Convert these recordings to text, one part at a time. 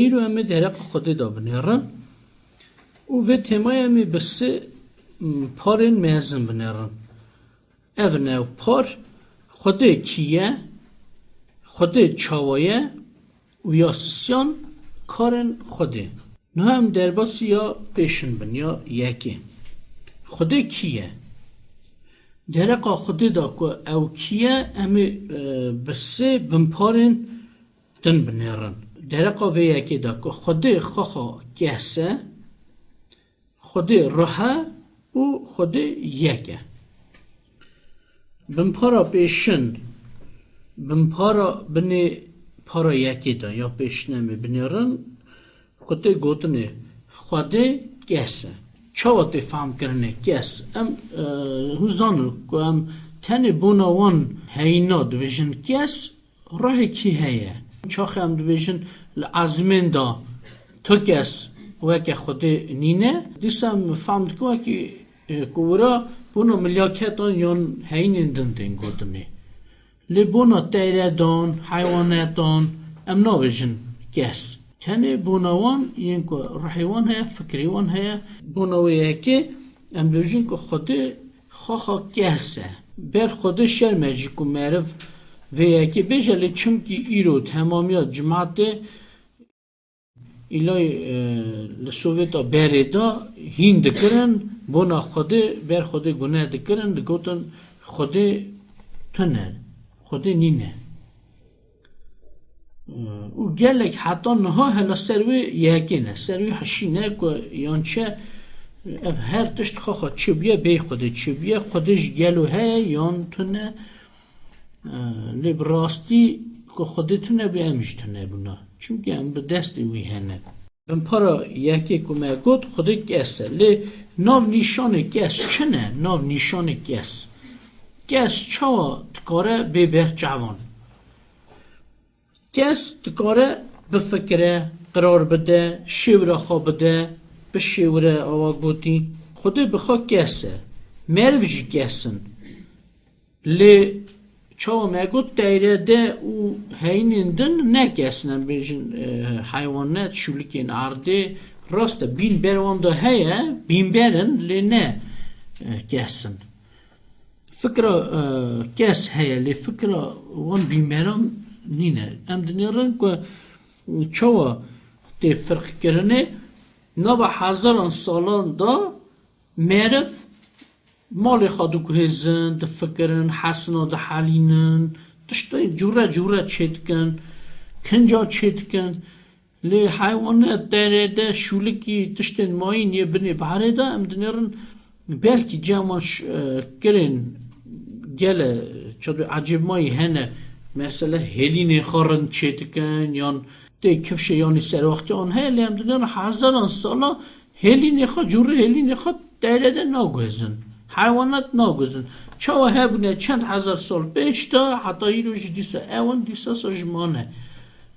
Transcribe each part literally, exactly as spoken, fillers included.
Îro em ê dereqa Xwedê de binêrin û vê têmayê em ê bi sê, m, parên mezin binêrin. Ev ne ew par, Xwedê kî ye, Xwedê çawa ye û ya sisiyan karên Xwedê. Niha em derbasî ya pêşin bin, ya yekê. Xwedê kî ye? Dereqa Xwedê de ku ew kî ye, em ê, e, bi sê binparên din binêrin. Dereqa vê yekê de ku Xwedê xwexa kes e, Xwedê ruh e û Xwedê yek e. Binpara pêşin, binpara binê para yekê de ya pêşin em ê binêrin, ku tê gotinê Xwedê kes e. Çawa tê fehmkirinê kes? Em, e, hûn zanin ku em tenê bona wan heyîna dibêjin kes, ruhê kî heye. Çaxê em dibêjin li ezmên de tu kes weke Xwedê nîne, dîsa em fehm dikin wekî, e, ku wira bona milyaketan yan heyînên din tên gotinê. Lê bona teyredan, heywanetan, em nabêjin kes. Tenê bona wan yên ku ruhê wan heye, fikrê wan heye, bona wê yekê em dibêjin ku Xwedê xwexa kes e. Ber Xwedê şerm e jî ku meriv vê yekê bêje, lê çimkî îro temamiya cimatê îlay, e, li Sovêta berê de hîn dikirin, bona Xwedê, ber Xwedê gune dikirin, digotin Xwedê tune, Xwedê nîne. Û gelek heta niha hela ser wê yekê ne, ser wê hişî ne ku yan çi, ev her tişt xwexa çêbûye, bê Xwedê çêbûye, Xwedê jî gelo heye yan tune. Lê bi rastî ku Xwedê tune bû, em jî tune bûna. Çimkî em bi destê wî hene. Binpara yekê ku me got, Xwedê kes e. Lê nav nîşanê kes çi ne? Nav nîşanê kes. Kes çawa dikare bê ber çavan? Kes dikare bifikire, qirar bide, şêwira xwe bide, bişêwire, awa gotî. Xwedê bi xwe kes e. Meriv jî kes in. Lê çawa me got, teyrede û heyînên din ne kes in, em bêjin, e, heywanet, şûlikên erdê. Rast e, bîn ber wan de heye, bînber in, lê ne, e, kes in. Fikra, e, kes heye, lê fikra wan bînberan nîne. Em dinêrin ku çawa tê firqkirinê, nava hezaran salan de meriv malê xwe diguhêzin, difikirin, hesina dihelînin, tiştên cûre cûre çêdikin, kinca çêdikin. Lê heywanet, derede, şûlikî, tiştên mayîn yê binê biharê de em dinêrin, belkî cem wan ş-, e, kirên gele, çato ecêbmayî hene, mesele hêlînê xwe rind çêdikin, yan tê kifşê yanî serwextê wan heye, lê em dinêrin hezaran sala hêlînê xwe, cûrê hêlînê xwe derede naguhêzin. Heywanat naguhêzin. Çawa hebûne çend hezar sal pêş de, heta îro jî dîsa ew in, dîsa sa jî mane.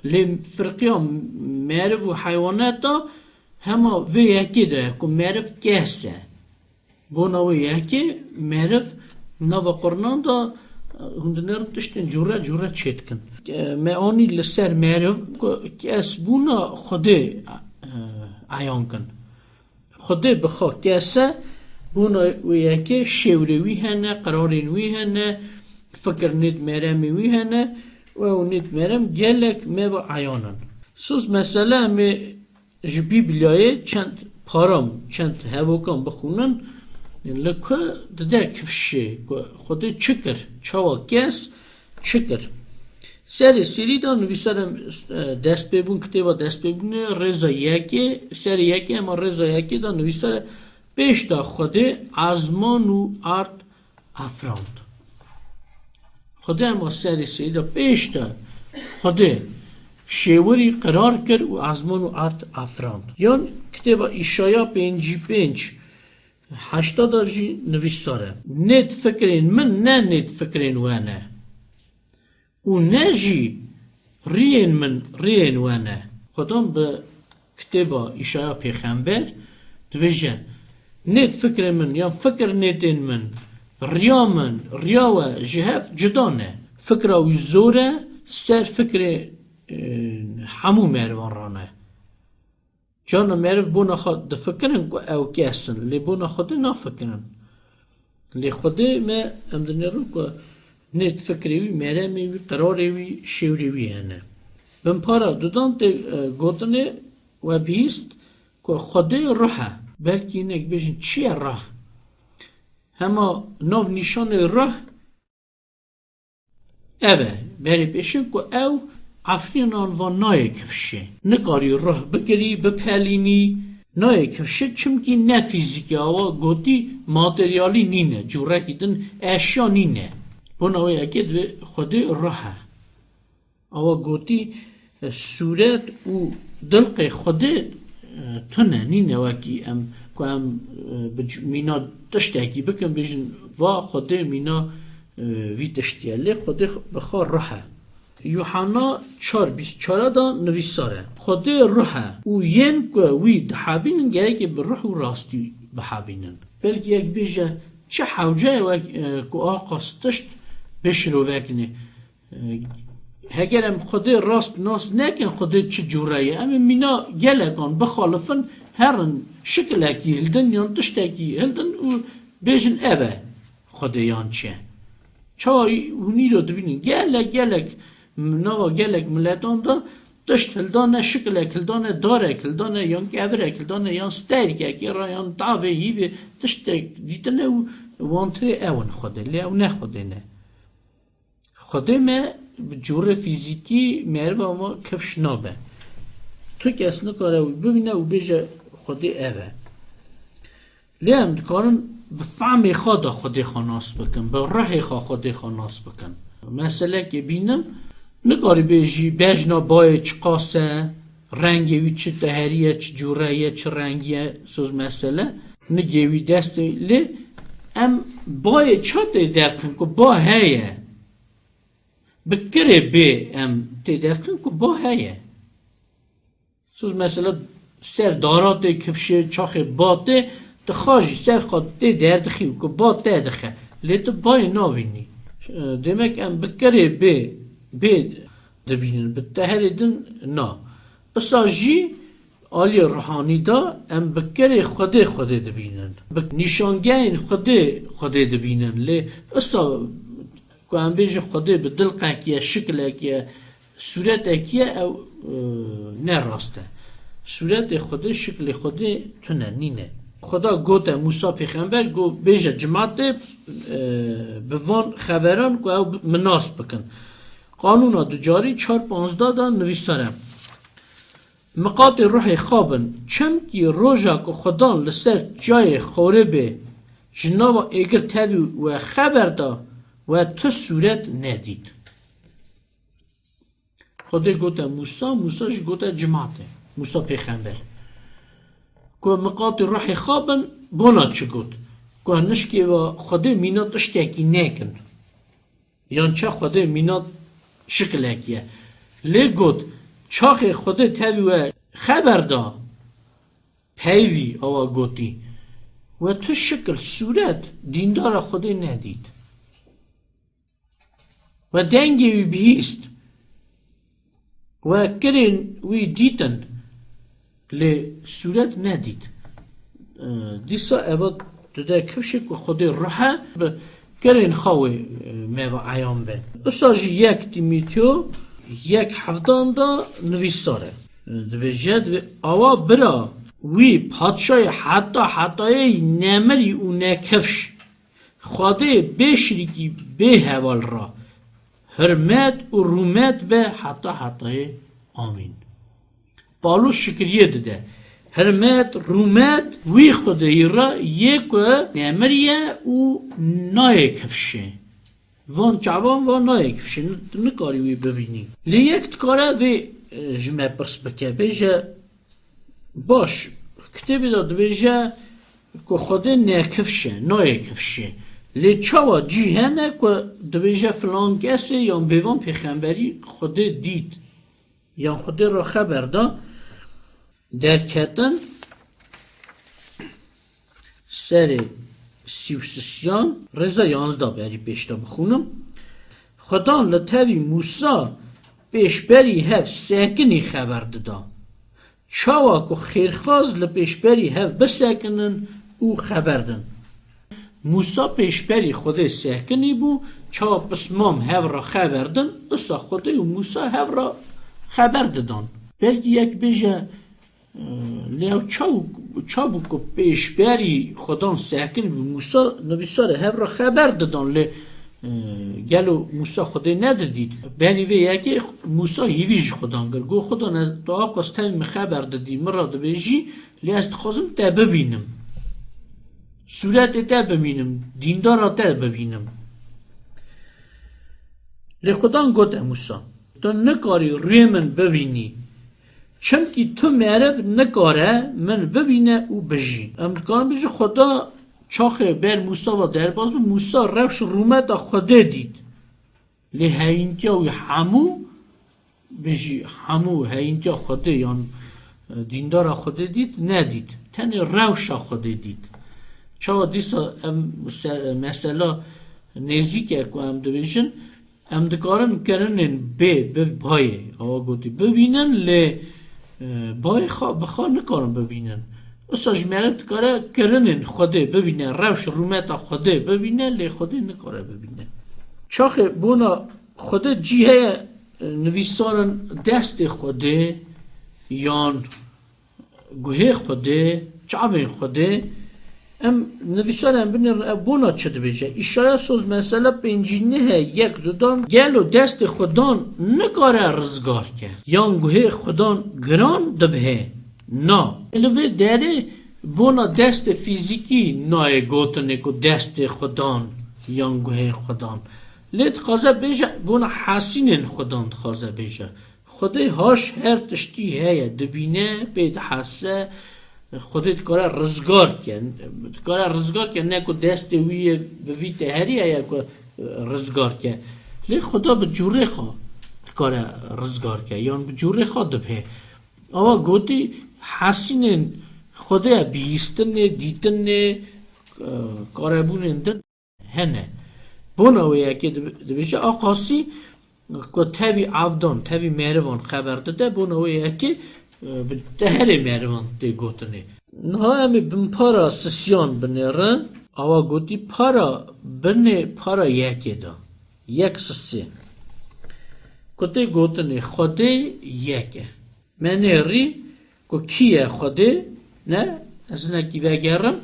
Lê firqiya meriv û heywanat de hema vê yekê de ye ku meriv kes e. Bona wê yekê meriv nava qurnan de, hûn dinêrin tiştên cûre cûre çêdikin. Me anî li ser meriv ku kes bûna Xwedê, e, eyan kin. Xwedê bi xwe kes e, bona wê yekê şêwrê wî hene, qirarên wî hene, fikir nêt meremê wî hene û ew nêt merem gelek me ve eyan in. Soz mesele em ê ji Bîblyayê çend param, çend hevokan bixwînin, li ku dide kifşê ku Xwedê çi kir, çawa kes çi kir. Serê sêrî de nivîsar em, e, destpêbûn, kitêba destpêbûnê rêza yekê, serê yekê hema rêza yekê de nivîsar e, pêş de Xwedê ezman û erd afirand. Xwedê hema serê sêrî de pêş de Xwedê şêwirî qirar kir û ezman û erd afirand. Yan kitêba Îşaya pêncî pênc, heşta de jî nivîsar e. Nêt fikrên min ne nêt fikrên we ne. Û ne jî riyên min riyên we ne. Xwedan bi kitêba Îşaya pêxember dibêje, nêt fikrê min yan fikir nêtên min, riya min, riya we ji hev cuda ne. Fikra wî zor e, ser fikrê, e, hemû merivan rane. Carna meriv bona xwe difikirin ku ew kes in, lê bona Xwedê nafikirin. Lê Xwedê me, em dinêrin ku nê fikrê wî, meremê wî, qerarê wî, şêwrê wî hene. Binpara dudan tê, e, gotinê we bihîst ku Xwedê ruh e. Belkî hinek bêjin, çi ye ruh? Hema nav nîşanê ruh ev e. Berê pêşin ku ew efrînan van nayê kifşê. Nikarî ruh bigirî, bipelînî. Nayê kifşê çimkî ne fîzîkî, awa gotî materyalî nîne, cûrekî din eşya nîne. Bona wê yekê divê Xwedê ruh e. Awa gotî, e, sûret û dilqê Xwedê, e, tune nîne wekî em, ku em, e, bi c-, mîna tiştekî bikin, bêjin, va Xwedê mîna, e, vî tiştî ye. Lê Xwedê x-, bi xwe ruh e. Yuhanna çar bîst çar de nivîsar e. Xwedê ruh e û yên ku wî dihebînin, gerekê bi ruh û rastî bihebînin. Belkî yek bêje, çi hewce ye wek, e, ku aqas tişt bê şirovekinê? Heger em Xwedê rast nas nekin, Xwedê çi cûre ye, em ê mîna gelekan bixalifin, herin şikilekî hildin yan tiştekî hildin û bêjin, ev e Xwedê yan çi ye. Çawa hûn îro dibînin? Gelek, gelek, nava gelek miletan de tişt hildane, şikilek hildane, darek hildane, yan kevirek hildane, yan sterkekê re, yan tavê hîvê tiştek dîtine û wan tirê ew in Xwedê. Lê ew ne Xwedê ne. Xwedê me bi cûrê fîzîkî meriva me kifş nabe. Tu kes nikare wî bibîne û bêje, Xwedê ev e. Lê em dikarin bi fehmê xwe de Xwedê xwe nas bikin, bi ruhê xwe Xwedê xwe nas bikin. Meselekê bînim, nikarî bêjî bejna bayê çiqas e, rengê wî çi teherî ye, çi cûre ye, çi rengî ye, soz mesele, nigê wî destê, lê em bayê ça tê derxin ku ba heye. Bi kirê bê em tê derxin ku ba heye. Soz mesela ser dara tê kifşê, çaxê ba tê, tu xwe jî ser xwe tê derdixî ku ba te dixe. Lê tu bayê nabînî. E, demek em bi kirê bê, bê dibînin, bi teherê din na. Isa jî aliyê ruhanî de em bi kirê Xwedê Xwedê dibînin. Bi nîşangehên Xwedê Xwedê dibînin. Lê isa ku em bêjin Xwedê bi dilqek ye, şikilek ye, sûretek ye, ew, e, ne rast e. Sûretê Xwedê, şiklê Xwedê tune, nîne. Xweda gote Mûsa pêxember, got, bêje cimatê, e, bi van xeberan ku ew bi-, min nas bikin. Qanûna ducarî çar panzdeh de nivîsar e. Miqatê ruhê xwe bin, çimkî roja ku Xudan li ser çiyayê Xoribê ji nava êgir tevî we xeber da, we tu sûret nedît. Xwedê gote Mûsa, Mûsa jî gote cimatê, Mûsa pêxember. Ku miqatê ruhê xwe bin, bona çi got? Ku nişkê we Xwedê mîna tiştekî nekin. Yan çax Xwedê mîna şikilek ye. Lê got, çaxê Xwedê tevî we xeber da, peyvî awa gotî, we tu şikil, sûret, dîndara Xwedê nedît. We dengê wî bihîst. We kirên wî dîtin, lê sûret nedît. E, dîsa eva tu de kifşê ku Xwedê ruh e, bi kirên xwe wê, e, me ve eyan be. Usa jî yek Tîmoteo yek hevdan de nivîsar e. E, dibêje, dibê, awa bira wî padşayê heta hetayê nemirî û nekifş. Xwedê bê şirîkî, bê heval ra, hurmet û rûmet be heta hetayê. Amîn. Pawlos şikriyê dide. Hurmet, rûmet wî Xwedêyî ra yê ku nemiriye û nayê kifşê. Van çavan va nayê kifşê, ni-, nikarî wî bibînî. Lê yek dikare vê, e, ji me pirs bike, bêje, baş, kitêbê de dibêje ku Xwedê ne kifş e, nayê kifşê. Lê çawa cî hene ku dibêje filan kesê yan bêvan pêxemberî Xwedê dît, yan Xwedê re xeber da, Derketin serê sî û sisiyan, rêza yanzda berî pêş de bixûnim. Xudan li tevî Mûsa pêşberî hev sekinî xeber dida. Çawa ku xêrxaz li pêşberî hev bisekinin û xeber din. Mûsa pêşberî Xwedê sekinî bû, çawa pismam hev re xeber din, usa Xwedê û Mûsa hev re xeber didan. Belkî yek bêje, e, lê ew çaw-, çabû ku pêşberî Xwedan sekin bû, Mûsa nivîsarê hev re xeber didan, lê, e, gelo Mûsa Xwedê nedidît? Berî vê yekê Mûsa hîvî ji Xwedan kir. Got, Xwedan, ez tu aqas tevî min xeber didî, min re dibêjî, lê ez dixwazim te bibînim. Sûretê te bibînim, dîndara te bibînim. Lê Xudan gote Mûsa, tu nikarî rûyê min bibînî. Çimkî tu meriv nikare min bibîne û bijî. Em dikarin bijî Xuda çaxê ber Mûsa ve derbas bû, Mûsa rewş rûmeta Xwedê dît. Lê heyîntiya wî hemû, bêjî hemû heyîntiya Xwedê yan, e, dîndara Xwedê dît, nedît. Tenê rewşa Xwedê dît. Çawa dîsa em se-, mesela nêzîk e ku em dibêjin, em dikarin kirinên bê bi bayê, awa gotî, bibînin, lê, e, bayê xwe, bi xwe nikarin bibînin. Usa ji meriv dikare kirinên Xwedê bibîne, rewş rûmeta Xwedê bibîne, lê Xwedê nikare bibîne. Çaxê bona Xwedê cî heye, e, nivîsarin destê Xwedê yan guhê Xwedê, çavên Xwedê, em nivîsarin em binêrin ev bona çi dibêje. Îşaya soz mesela pêncî neh e yek dudan, gelo destê Xwedan nikare rizgar ke? Yan guhê Xwedan giran dibihê? Na. Li vê derê bona destê fîzîkî nayê gotinê ku destê Xwedan yan guhê Xwedan. Lê dixwaze bêje bona hesînên Xwedan dixwaze bêje. Xwedê haş her tiştî heye, dibîne, pê dihese, Xwedê dikare rizgar ke. Dikare rizgar ke, ne ku destê wî yê bi vî teherî heye ku, e, rizgar ke. Lê Xweda bi cûrê xwe dikare rizgar ke, yan bi cûrê xwe dibê. Awa gotî hesînên Xwedê ye, bihîstinê, dîtinê, e, karebûnên din hene. Bona wê yekê dib-, dibêje, a qasî ku tevî avdan, tevî merivan xeber dide, bona wê yekê, e, bi teherê merivan tê gotinê. Niha em ê binpara sisiyan binêrin, awa gotî para binê para yekê de. Yek sisê. Ku tê gotinê Xwedê yek e. Me nêrî ku kî ye Xwedê? Ne, ez hinekî vegerim.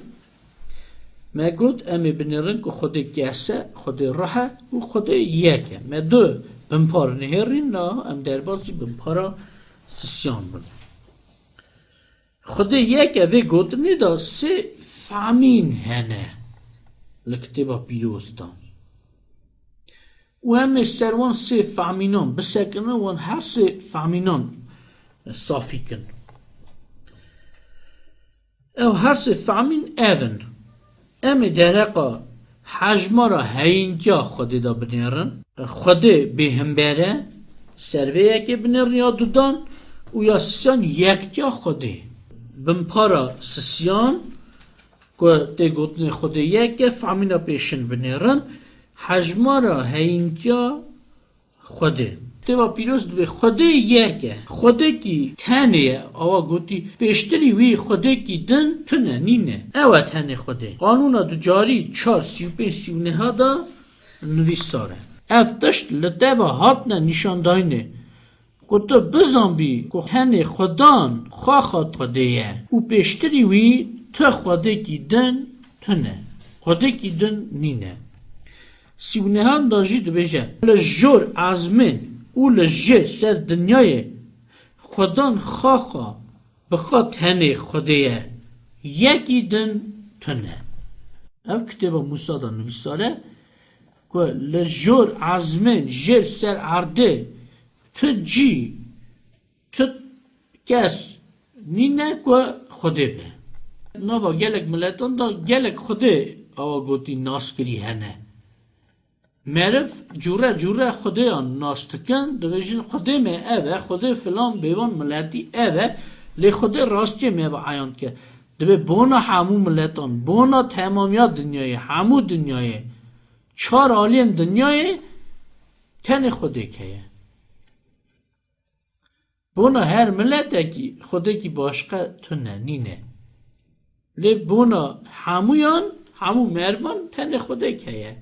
Me got, em ê binêrin ku Xwedê kes e, Xwedê ruh e û Xwedê yek e. Me du binpar nihêrîn, na em derbasî binpara sisiyan bin. Xwedê yek e, vê gotinê de sê famîn hene li Kitêba Pîroz de. Û em ê ser wan sê famînan bisekinin, wan her sê famînan safî kin. Ew her sê famîn ev in. Em ê dereqa hejmara heyîntiya Xwedê de binêrin. Xwedê bêhimber e, ser vê yekê binêrin ya dudan û ya sisiyan yektiya Xwedê. Binpara sisiyan ku tê gotinê Xwedê yek e, famîna pêşin binêrin, hejmara heyîntiya Xwedê. Kitêba Pîroz dibê Xwedê yek e. Xwedekî tenê ye. Awa gotî, pêştirî wî xwedekî din tune, nîne. Ew e tenê Xwedê. Qanûna ducarî çar sî û pênc sî û neha de nivîsar e. Ev tişt li te ve hatine nîşandayînê. Ku tu bizanbî ku tenê Xudan xwexa Xwedê ye û pêştirî wî tu xwedekî din tune, xwedekî din nîne. Sî û nehan da jî dibêje, li jor ezmên û li jêr ser dinyayê Xudan xwexa bi xwe tenê Xwedê ye, yekî din tune. Ev kitêba Mûsa da nivîsare ku li jor ezmên jêr ser erdê tu cî, tu kes nîne ku Xwedê be. Nava gelek miletan de gelek Xwedê awa gotî naskirî hene. Meriv cûre cûre Xwedêyan nas dikin, dibêjin, Xwedê me ev e, Xwedê filan bêvan miletî ev e, lê Xwedê rastiyê me ve eyan dike. Dibê bona hemû miletan, bona temamiya dinyayê, hemû dinyayê, çar aliyên dinyayê tenê Xwedêk heye. Bona her miletekî Xwedekî başqe tune nîne. Lê bona hemûyan, hemû mervan tenê Xwedek heye.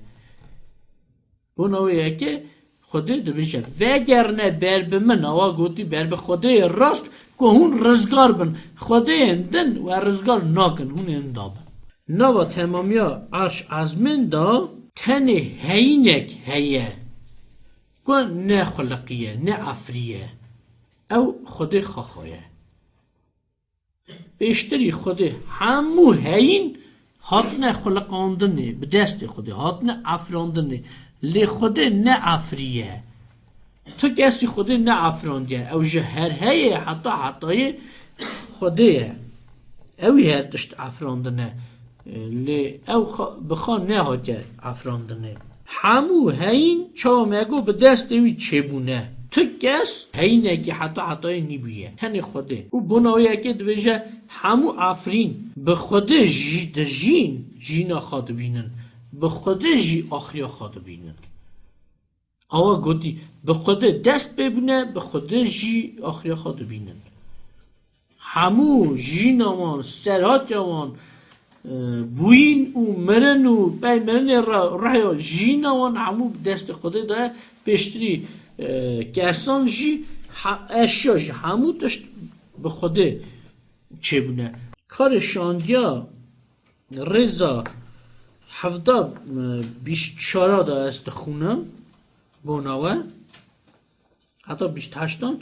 Bona wê yekê Xwedê dibêje, vegerne ber bi min, awa gotî ber bi Xwedêyê rast ku hûn rizgar bin. Xwedêyên din we rizgar nakin, hûn ên da bin. Nava temamiya erş ezmên de tenê heyînek heye ku ne xuliqiye, ne efriye. Ew Xwedê xaxa ye. Pêştirî Xwedê hemû heyîn hatine xuliqandinê, bi destê Xwedê hatine efrandinê. Lê Xwedê ne efriye. Tu kesî Xwedê ne efrandiye. Ew ji her heyê heta hetayê Xwedê ye. Ew ê her tişt efrandine. Lê ew xa-, bi xwe nehatiye efrandinê. Hemû heyîn çawa me got bi destê wî çêbûne. Tu kes heyînekî heta hetayê nîbûye. Tenê Xwedê. Û bona wê yekê dibêje, hemû efrîn bi Xwedê jî dijîn, jîna xwe dibînin. Bi Xwedê jî axiriya xwe dibînin. Awa gotî, bi Xwedê dest pê bûne, bi Xwedê jî axiriya xwe dibînin. Hemû jîna wan, serhatiya wan, e, bûyîn û mirin û pey mirinê re, rehya jîna wan hemû bi destê Xwedê de ye. Pêştirî, e, kesan jî, he-, eşya jî, hemû tişt bi Xwedê çêbûne. Karê şandiya rêza hevda, e, bîst çara de ez dixwînim, bona we. Heta bîst heştan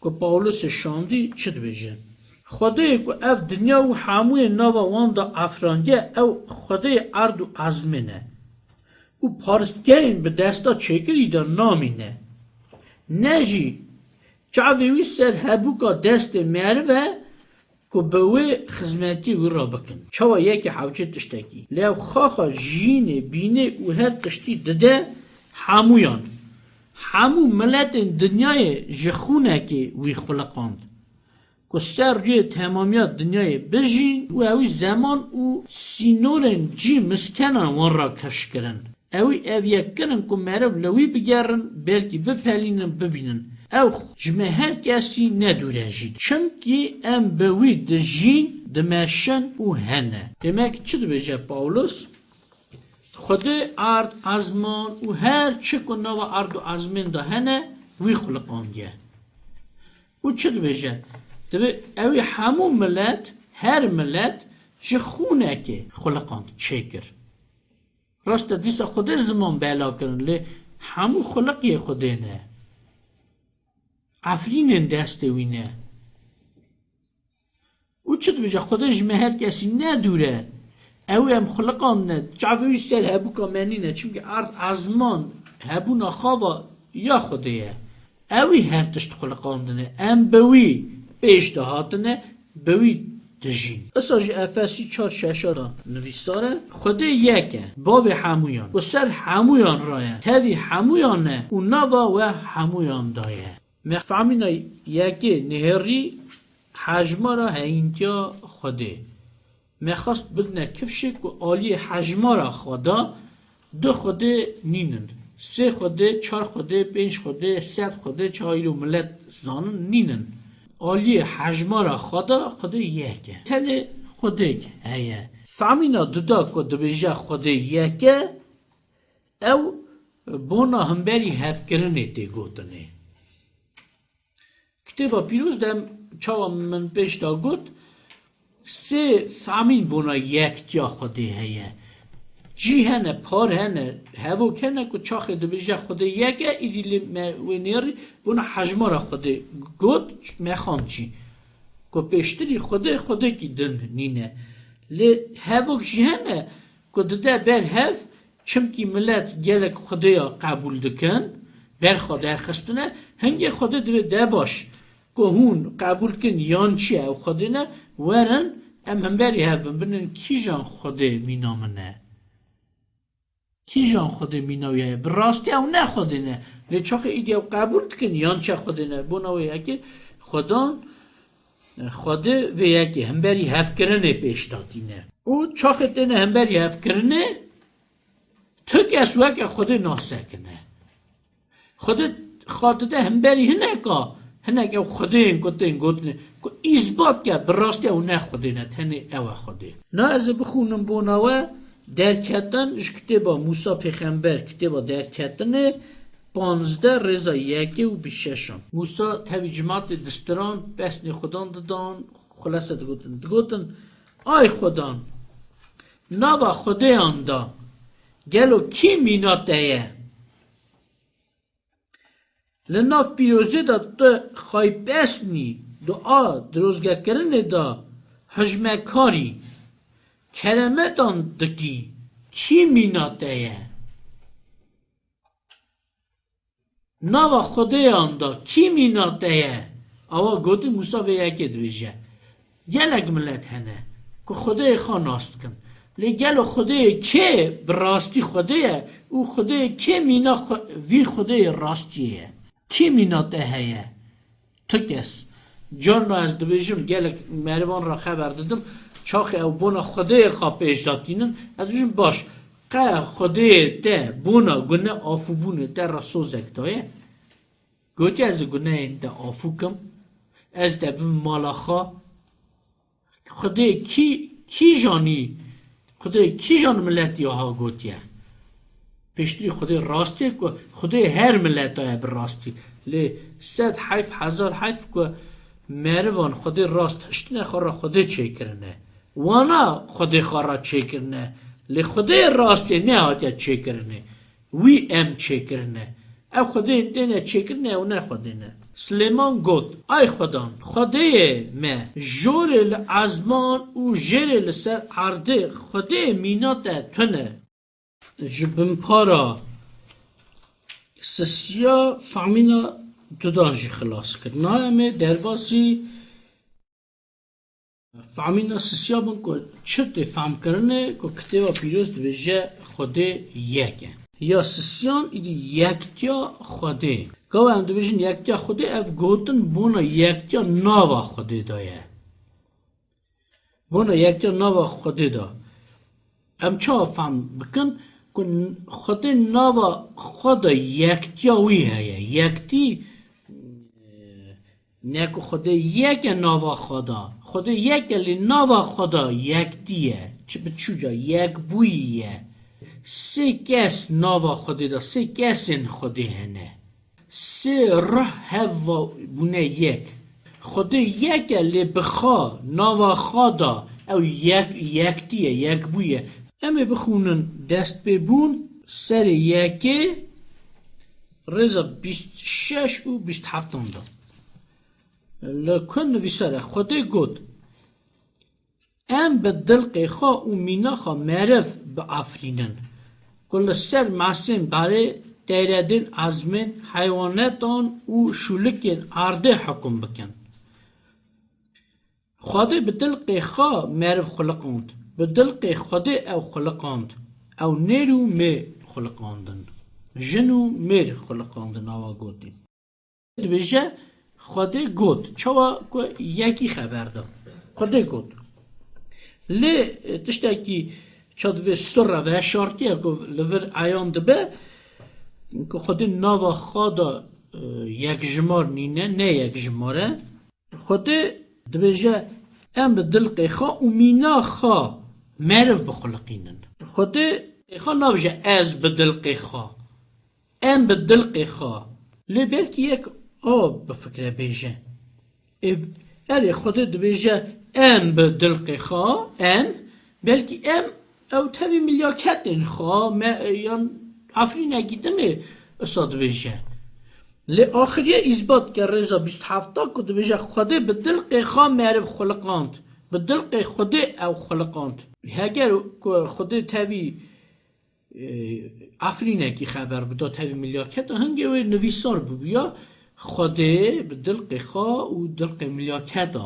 ku Pawlosê şandî çi dibêje? Xwedê ku ev dinya û hemûyê nava wan de efrandiye, ew Xwedê erd û ezmên e. Û paristgehên bi desta çêkirî de namîne. Ne jî çavê wî ser hebûka destê meriv e, ku bi wê xizmetî wî re bikin. Çawa yekê hewce tiştekî. Lê ew xaxa jiyînê bînê û her tiştî dide hemûyan. Hemû miletên dinyayê ji xûnekê wî xuliqand. Ku ser rûyê temamiya dinyayê bijîn û ewî zeman û sînorên cî miskenan wan re kifş kirin. Ewî ev yek kirin ku meriv li wî bigerin, belkî bipelînin, bibînin. Ew ji me her kesî ne dûr e jî. Çimkî em bi wî dijîn, dimeşin û hene. Demek çi dibêje Pawlos? Xwedê erd, ezman û her çi ku nava erd û ezmên de hene, wî xuliqandiye. Û çi dibêje? Dibê ewî hemû milet, her milet ji xûnekê xuliqand, çêkir. Rast e, dîsa Xwedê ziman bela kirin, lê hemû xuliqiyê Xwedê ne. Efrînên destê wî ne. Û çi dibêje? Xwedê ji me her kesî ne dûr e. Ew em xuliqandine, çavê wî ser hebûka me nîne. Çimkî erd, ezman, hebûna xava ya Xwedê ye. Ewî her tişt xuliqandine. Em bi wî pêş de hatine, bi wî dijîn. Isa jî Efesî çar şeşa de nivîsar e, Xwedê yek e, bavê hemûyan, û ser hemûyan re ye, tevî hemûyan e û nava we hemûyan de ye. Me famîna yekê nihêrî hejmara heyîntiya Xwedê. Me xwest bidine kifşê ku aliyê hejmara xwe de du Xwedê nînin. Sê Xwedê, çar Xwedê, pênc Xwedê, sed Xwedê, çawa îro milet zanin nînin. Aliyê hejmara xwe de Xwedê yek e. Tenê Xwedêk heye. Famîna duda ku dibêje Xwedê yek e, ew bona hemberî hevkirinê tê gotinê. Kitêba Pîroz de em çawa min pêş de got, sê famîn bona yektiya Xwedê heye. Cî hene, par hene, hevok hene ku çaxê dibêje Xwedê yek e, îdî lê me wê nêrî bona hejmara Xwedê got, me xwend jî. Ku pêştirî Xwedê, Xwedekî din nîne. Lê hevok jî hene ku dide ber hev, çimkî milet gelek Xwedêya qebûl dikin, ber xwe derxistine, hingê Xwedê divê de baş, ku hûn qebûl dikin yan çi ew Xwedê ne, werin em hemberî hev bin, binin kîjan Xwedê mîna min e? Kîjan Xwedê mîna wî ye? Bi rastî ew ne Xwedê ne. Lê çaxê îdî ew qebûl dikin yan çi Xwedê ne? Bona wê yekê Xwedan, Xwedê vê yekê hemberî hevkirinê pêş de tîne. Û çaxê têne hemberî hevkirinê, tu kes weke Xwedê nasekine. Xwedê xwe dide hemberî hineka Hinek ew xwedêyên ku tên gotinê, ku îsbat ke bi rastî ew ne xwedê ne, tenê ew e xwedê. Na ez ê bixwînim bona we, Derketin ji kitêba Mûsa Pêxember, kitêba Derketinê, panzdeh rêza yekê û bîst şeşan. Mûsa tevî cimatê distiran, pesnê xwedan didan, xulese digotin. Digotin, Ay xwedan, nava xwedêyan de gelo kî mîna te ye? Li nav pîrozê de tu xaypesnî, dua, dirozgekirinê de hijmekar î, keremetan dikî, kî mîna te ye? Nava xwedêyan de kî mîna te ye? Awa gotî Mûsa vê yekê dibêje. Gelek milet hene ku xwedêyê xwe nas dikin. Lê gelo xwedêyê kê bi rastî xwedê ye û xwedêyê kê mîna xwe-, vî xwedêyê rastiyê ye? Kî mîna te heye? Tu kes. Carna ez dibêjim, gelek merivan re xeber didim, çaxê ew bona xwedêyê xwe pêş de tînin, ez dibêjim, baş, qe xwedêyê te bona gune afûbûnê te re sozek daye? Gotiye, ez ê gunehên te afû kim, ez te bibim mala xwe. Xwedê kî, kîjan î, Xwedê kîjan miletî aha gotiye? Piştî Xwedê rastî ye ku Xwedê her mileta ye bi rastî. Lê sed heyf, hezar heyf ku merivan Xwedê rast hiştine xwe re Xwedê çêkirine. Wana Xwedê xwe re çêkirine. Lê Xwedê rastê nehatiye çêkirinê. Wî em çêkirine. Ev xwedên têne çêkirinê, ew ne xwedê ne. Silêman got, Ay xwedan, xwedêyê me, jorê li ezman û jêrê li ser erdê, xwedêyê mîna te tune. Ji binpara sisiya famîna dudan jî xilas kir. Niha em ê derbasî Famîna sisiya bin ku çi tê fehmkirinê ku kitêba pîroz dibêje Xwedê yek e. Ya sisiyan îdî yektiya Xwedê. Gava em dibêjin yektiya Xwedê, ev gotin bona yektiya nava Xwedê de ye. Bona yektiya nava Xwedê de. Em çawa fehm bikin ku Xwedê nava xwe de yektiya wî heye? Yektî, e, ne ku Xwedê yek e nava xwe de. Xwedê yek e, lê nava xwe de yektî ye. Çi bi çûca yekbûyî ye. Sê kes nava Xwedê de, sê kesên Xwedê hene. Sê ruh hev va bûne yek. Xwedê yek e, lê bi xwe, nava xwe de ew yek, yektî ye, yekbû ye. Em ê bixwînin destpêbûn serê yekê rêza bîst şeş û bîst heftan de. Li ku nivîsar e, Xwedê got, Em bi dilqê xwe û mîna xwe meriv biafirînin, ku li ser mesên berê, teyredên ezmên, heywanetan û şûlikên erdê hukum bikin. Xwedê bi dilqê xwe meriv xuliqand. Bi dilqê Xwedê ew xuliqand. Ew nêr û mêr xuliqandin. Jin û mêr xuliqandin, awa gotî. Dibêje, Xwedê got. Çawa ku yekî xeber da. Xwedê got. Lê, e, tiştekî ça divê sirre veşartiye ku li vir eyan dibe, ku Xwedê nava xwe de, e, yekjimar nîne, ne yekjimar e. Xwedê dibêje, em bi dilqê xwe û mîna xwe meriv bixuliqînin. Xwedê xwe nabêje, ez bi dilqê xwe. Em bi dilqê xwe. Lê belkî yek a bi fikre bêje. Ê, erê, Xwedê dibêje, em bi dilqê xwe, em, belkî em, ew tevî milyaketên xwe, me, yan efrînekî dinê isa dibêje. Lê axiriye îsbat ke rêza bîst hefta ku dibêje, Xwedê bi dilqê xwe meriv xuliqand. Bi dilqê Xwedê ew xuliqand. Heger ku Xwedê tevî e, efrînekî xeber bida tevî milyaketa, hingê wê nivîsar bibûya, Xwedê bi dilqê xwe û dilqê milyaketa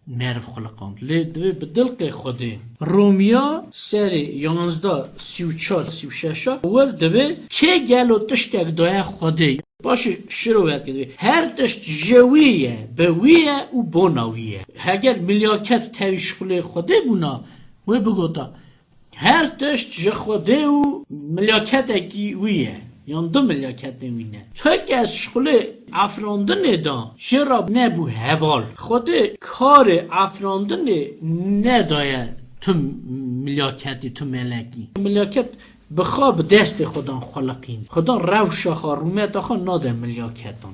meriv xuliqand. Lê divê bi dilqê Xwedê. Romiya serê yanzdeh, sî û çar, sî û şeş a wir divê, kê gelo tiştek daye Xwedê? Paşê şiro vedike divê. Her tişt ji wî ye, bi wî ye û bona wî ye. Heger milyaket tevî şixulê Xwedê bûna, wê bigota, Her tişt ji Xwedê û milyaketekî wî ye. Yan du milyaketên wî ne. Tu kes şixulê afirandinê da, jê re nebû heval. Xwedê karê afirandinê nedaye tu milyaketî, tu melekî. Milyaket bi xwe, bi destê xwe dan xuliqîn. Xudan rewşa xwe, rûmeta xwe nade milyaketan.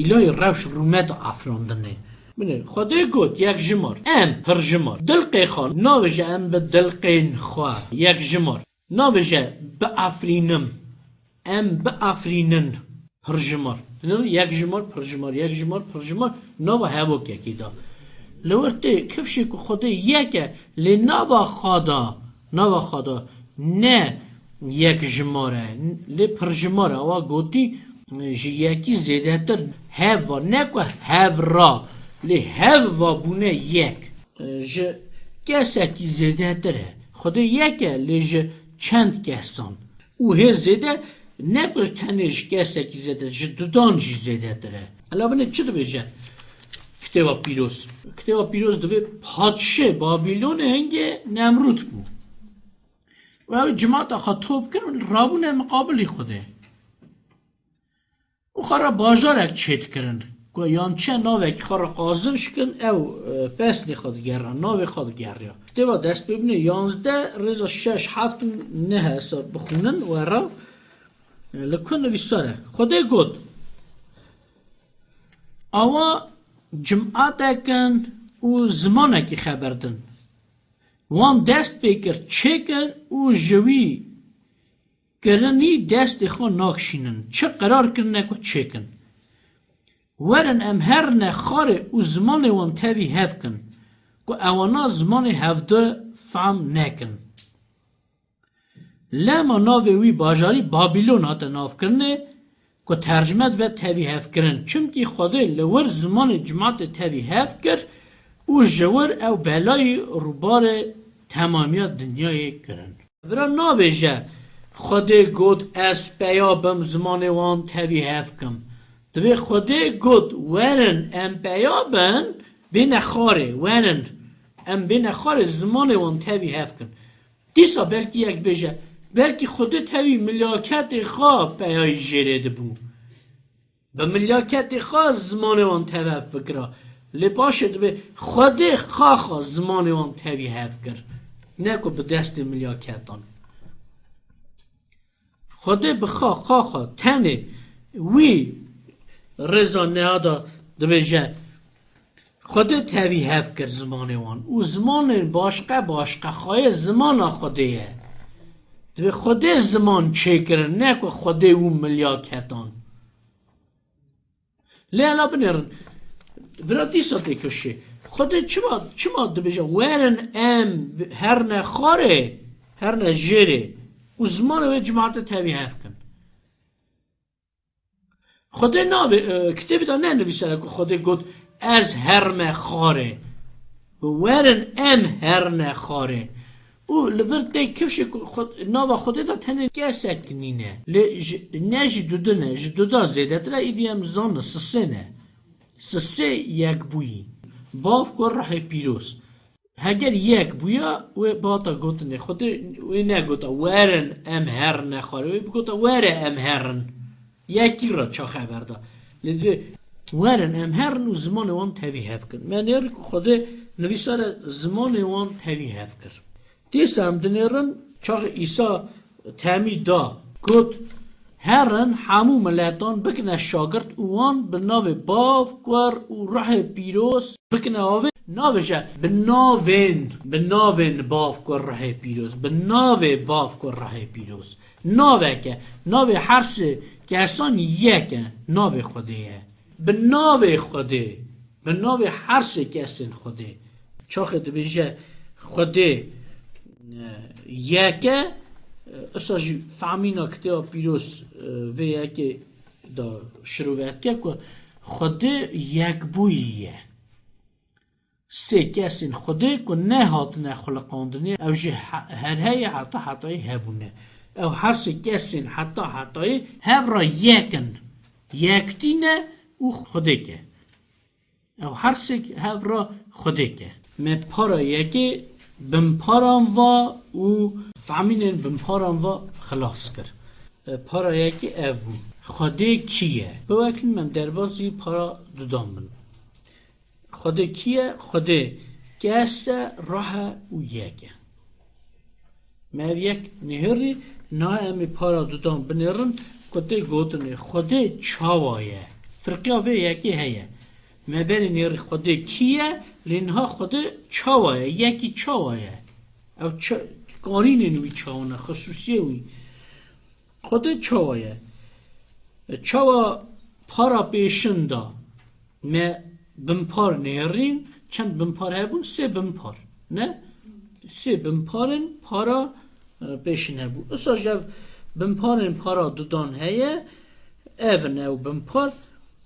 Îlayî rewş rûmeta afirandinê. Binê, Xwedê got, yek jimar. Em, pir jimar. Dilqê xwe, nabêje em bi dilqên xwe, yek jimar. Nabêje, biafirînim. Em biafirînin. Pir jimar. Dinêrin, yek jimar, pir jimar, yek jimar, pir jimar. Nava hevokekî da. Li wir tê kifşê ku Xwedê yek e, lê nava xwe da, nava xwe da ne yek jimar e, lê pir jimar e. Awa gotî, ji yekî zêdetir hev va. Ne ku hev ra, lê hev va bûne yek. Ji kesekî zêdetir e. Xwedê yek e, lê ji çend kesan. Û hê zêde ne ku tenê ji kesekî zêde, ji dudan jî zêdetir e. Hela binê çi dibêje Kitêba Pîroz? Kitêba Pîroz divê padşê Babilonê hingê Nemrûd bû. Û ew cimata xwe top kirin, rabûne miqabilî Xwedê. Û xwe re bajarek çêdikirin, ku yan çi navekî xwe re qazinc kin, ew, e, pesnê xwe digera, navê xwe digeriya. Kitêba Destpêbûnê yanzdeh, rêza şeş, heft û neh hesa bixwînin, we re, e, li ku nivîsar e. Xwedê got, Awa cimatek in û zimanekî xeber din. Wan dest pê kir çêkin û ji wî kirinî destê xwe nakşînin. Çi qerar kirine ku çêkin. Werin em herine xarê û zimanê wan tevî hev kin, ku ewana zimanê hevdu fehm nekin. Lema navê wî bajarî Babilon hate navkirinê, ku tercime dibe tevî hevkirin. Çimkî Xwedê li wir zimanê cimatê tevî hev kir û ji wir ew belayî rûbarê temamiya dinyayê kirin. Vira nabêje, Xwedê got, ez peya bim zimanê wan tevî hev kim. Divê Xwedê got, werin em peya bin, bêne xarê, werin em bêne xarê, zimanê wan tevî hev kin. Dîsa belkî yek bêje, belkî Xwedê tevî milyaketê xwe peyayî jêrê dibû. Bi milyaketê xwe zimanê wan tev hev bikira. Lê paşê divê Xwedê xaxa zimanê wan tevî hev kir. Ne ku bi destê milyaketan. Xwedê bi xa, xaxa, tenê wî rêza neha da dibêje, Xwedê tevî hev kir zimanê wan. Û zimanên başqe, başqe xayê zimana Xwedê ye. Divê Xwedê ziman çêkirin, ne ku Xwedê û milyaketan. Lê hela binêrin. Vira dîsa tê kifşê. Xwedê çima, çima dibêje, werin em herne xarê, herne jêrê û zimanê wê cimatê tevî hev kin. Xwedê nabê, e, kitêbê de ne nivîsere ku Xwedê got, ez herme xarê. Werin em herne xarê. Û li vir tê kifşê ku Xwe-, nava Xwedê de tenê kesek nîne. Lê ji, ne jî dudin e, ji duda zêdetir e, îdî em zanin sisê ne. Sisê yekbûyî. Bav ku Ruhê Pîroz. Heger yek bûya, wê bata gotinê Xwedê, wê negota, werin em herine xwarê. Wê bigota, were em herin. Yekî re çax xeber da. Lê divê, werin em herin û zimanê wan tevî hev kin. Me nêrî ku Xwedê nivîsare zimanê wan tevî hev kir. Dîsa em dinêrin, çaxê Îsa temî da, got, herin hemû miletan bikine şagirt û wan bi navê Bav, Kur û Ruhê Pîroz bikine avê. Navêje, bi navên, bi navên Bav, Kur, Ruhê Pîroz, bi navê Bav, Kur, Ruhê Pîroz. Naveke, navê her sê kesan yek e, navê Xwedê ye. Bi navê Xwedê, bi navê her sê kesên Xwedê. Çaxê dibêje Xwedê, e, yek e, e, isa jî fehmîna Kitêba Pîroz, e, vê yekê de şirove dike ku Xwedê yekbûyî ye. Sê kesên Xwedê ku nehatine xuliqandinê, ew jî he-, her heye heta hetayî hebûne. Ew her sê kesên heta hetayî hev re yek in. Yektî ne û Xwedêk e. Ew her sê hev re Xwedêk e. Me para yekê binparan va û fehmînên binparan va xilas kir. E, para yekê ev bû. Xwedê kî ye? Biweklin em derbasî para dudan bin. Xwedê kî ye? Xwedê kes e, roh e û yek e. Me ev yek nihêrî, niha em ê para dudan binêrin ku tê gotinê Xwedê çawa ye? Firqiya vê yekê heye. Me berê nêrî Xwedê kî ye, lê niha Xwedê çawa ye? Yekî çawa ye? Ew çi, qanînên wî çawa ne? Xisûsiyê wî. Xwedê çawa ye? Çawa para pêşin da? Me binpar nêrîn, çend binpar hebûn? Sê binpar. Ne? Sê binparên para, e, pêşin hebû. Usa ji ev binparên para dudan heye, ev in ew binpar.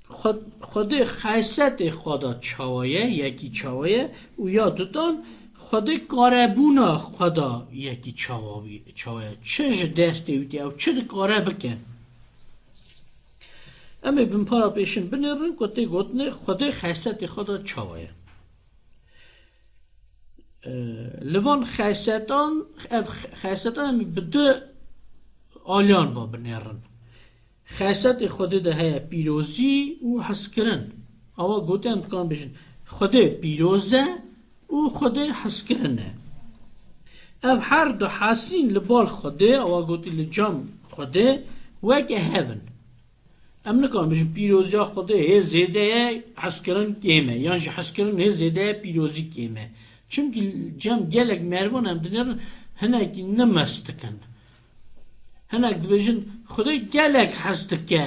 Xwe-, Xwedê xesetê xwe da çawa ye, yekî çawa ye û ya dudan Xwedê karebûna xwe da yekî çawa wî, çawa ye. Çi ji destê wî tê, ew çi dikare bike? Em ê binpara pêşin binêrin ku tê gotinê Xwedê xesetê xwe da çawa ye. E, li van xesetan, ev xesetan em bi du aliyan va binêrin. Xesetê Xwedê de heye pîrozî û hezkirin. Awa gotin em dikarin bêjin, Xwedê pîroz e û Xwedê hezkirin e. Ev her du hesîn li bal Xwedê, awa gotî li cem Xwedê, weke hev in. Em nikarin bêjin pîroziya Xwedê hê zêde ye, hezkirin kêm e, yan jî hezkirin hê zêde ye, pîrozî kêm e. Çimkî cem gelek merivan em dinêrin hinekî nimist dikin. Hinek dibêjin, Xwedê gelek hez dike.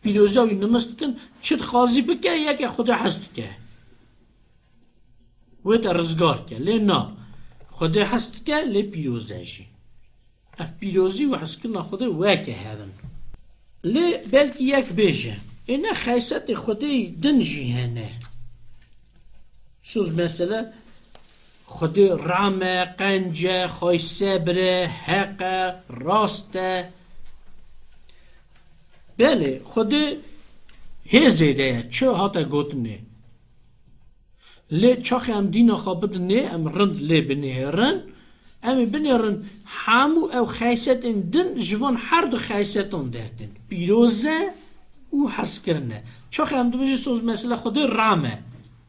Pîroziya wî nimist dikin, çi dixwazî bike, yeke Xwedê hez dike. Wê te rizgar ke. Lê na. Xwedê hez dike, lê pîroz e jî. Ev pîrozî û hezkirina Xwedê weke hev in. Lê belkî yek bêje, ê ne xesetê Xwedê din jî hene. Soz mesela, Xwedê ram e, qenc e, xaysebir e, heq e, rast e. Belê, Xwedê hê zêde ye, çi hate gotinê. Lê çaxê em dîna xwe bidinê, em rind lê binêrin, em ê binêrin hemû ew xesetên din ji van her du xesetan dertên. Pîroz e û hezkirin e. Çaxê em dibêjin soz mesela Xwedê ram e.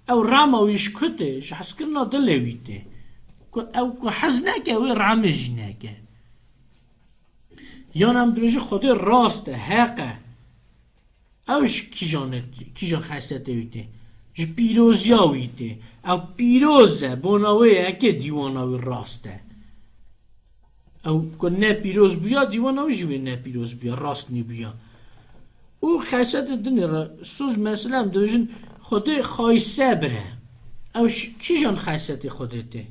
Ew rama wî ji ku tê? Ji hezkirina dilê wî tê. Ku ew ku hez neke, wê ramê jî neke. Yan em dibêjin Xwedê rast e, heq e. Ew ji kîjan e, kîjan xesetê wî tê? Ji pîroziya wî tê. Ew pîroz e, bona wê yekê dîwana wî rast e. Ew ku ne pîroz bûya, dîwana wî jî wê ne pîroz bûya, rast nîbûya. Û xesetê dinê re, soz mesela em dibêjin, Xwedê xaysebir e. Ew ji kîjan xesetê Xwedê tê?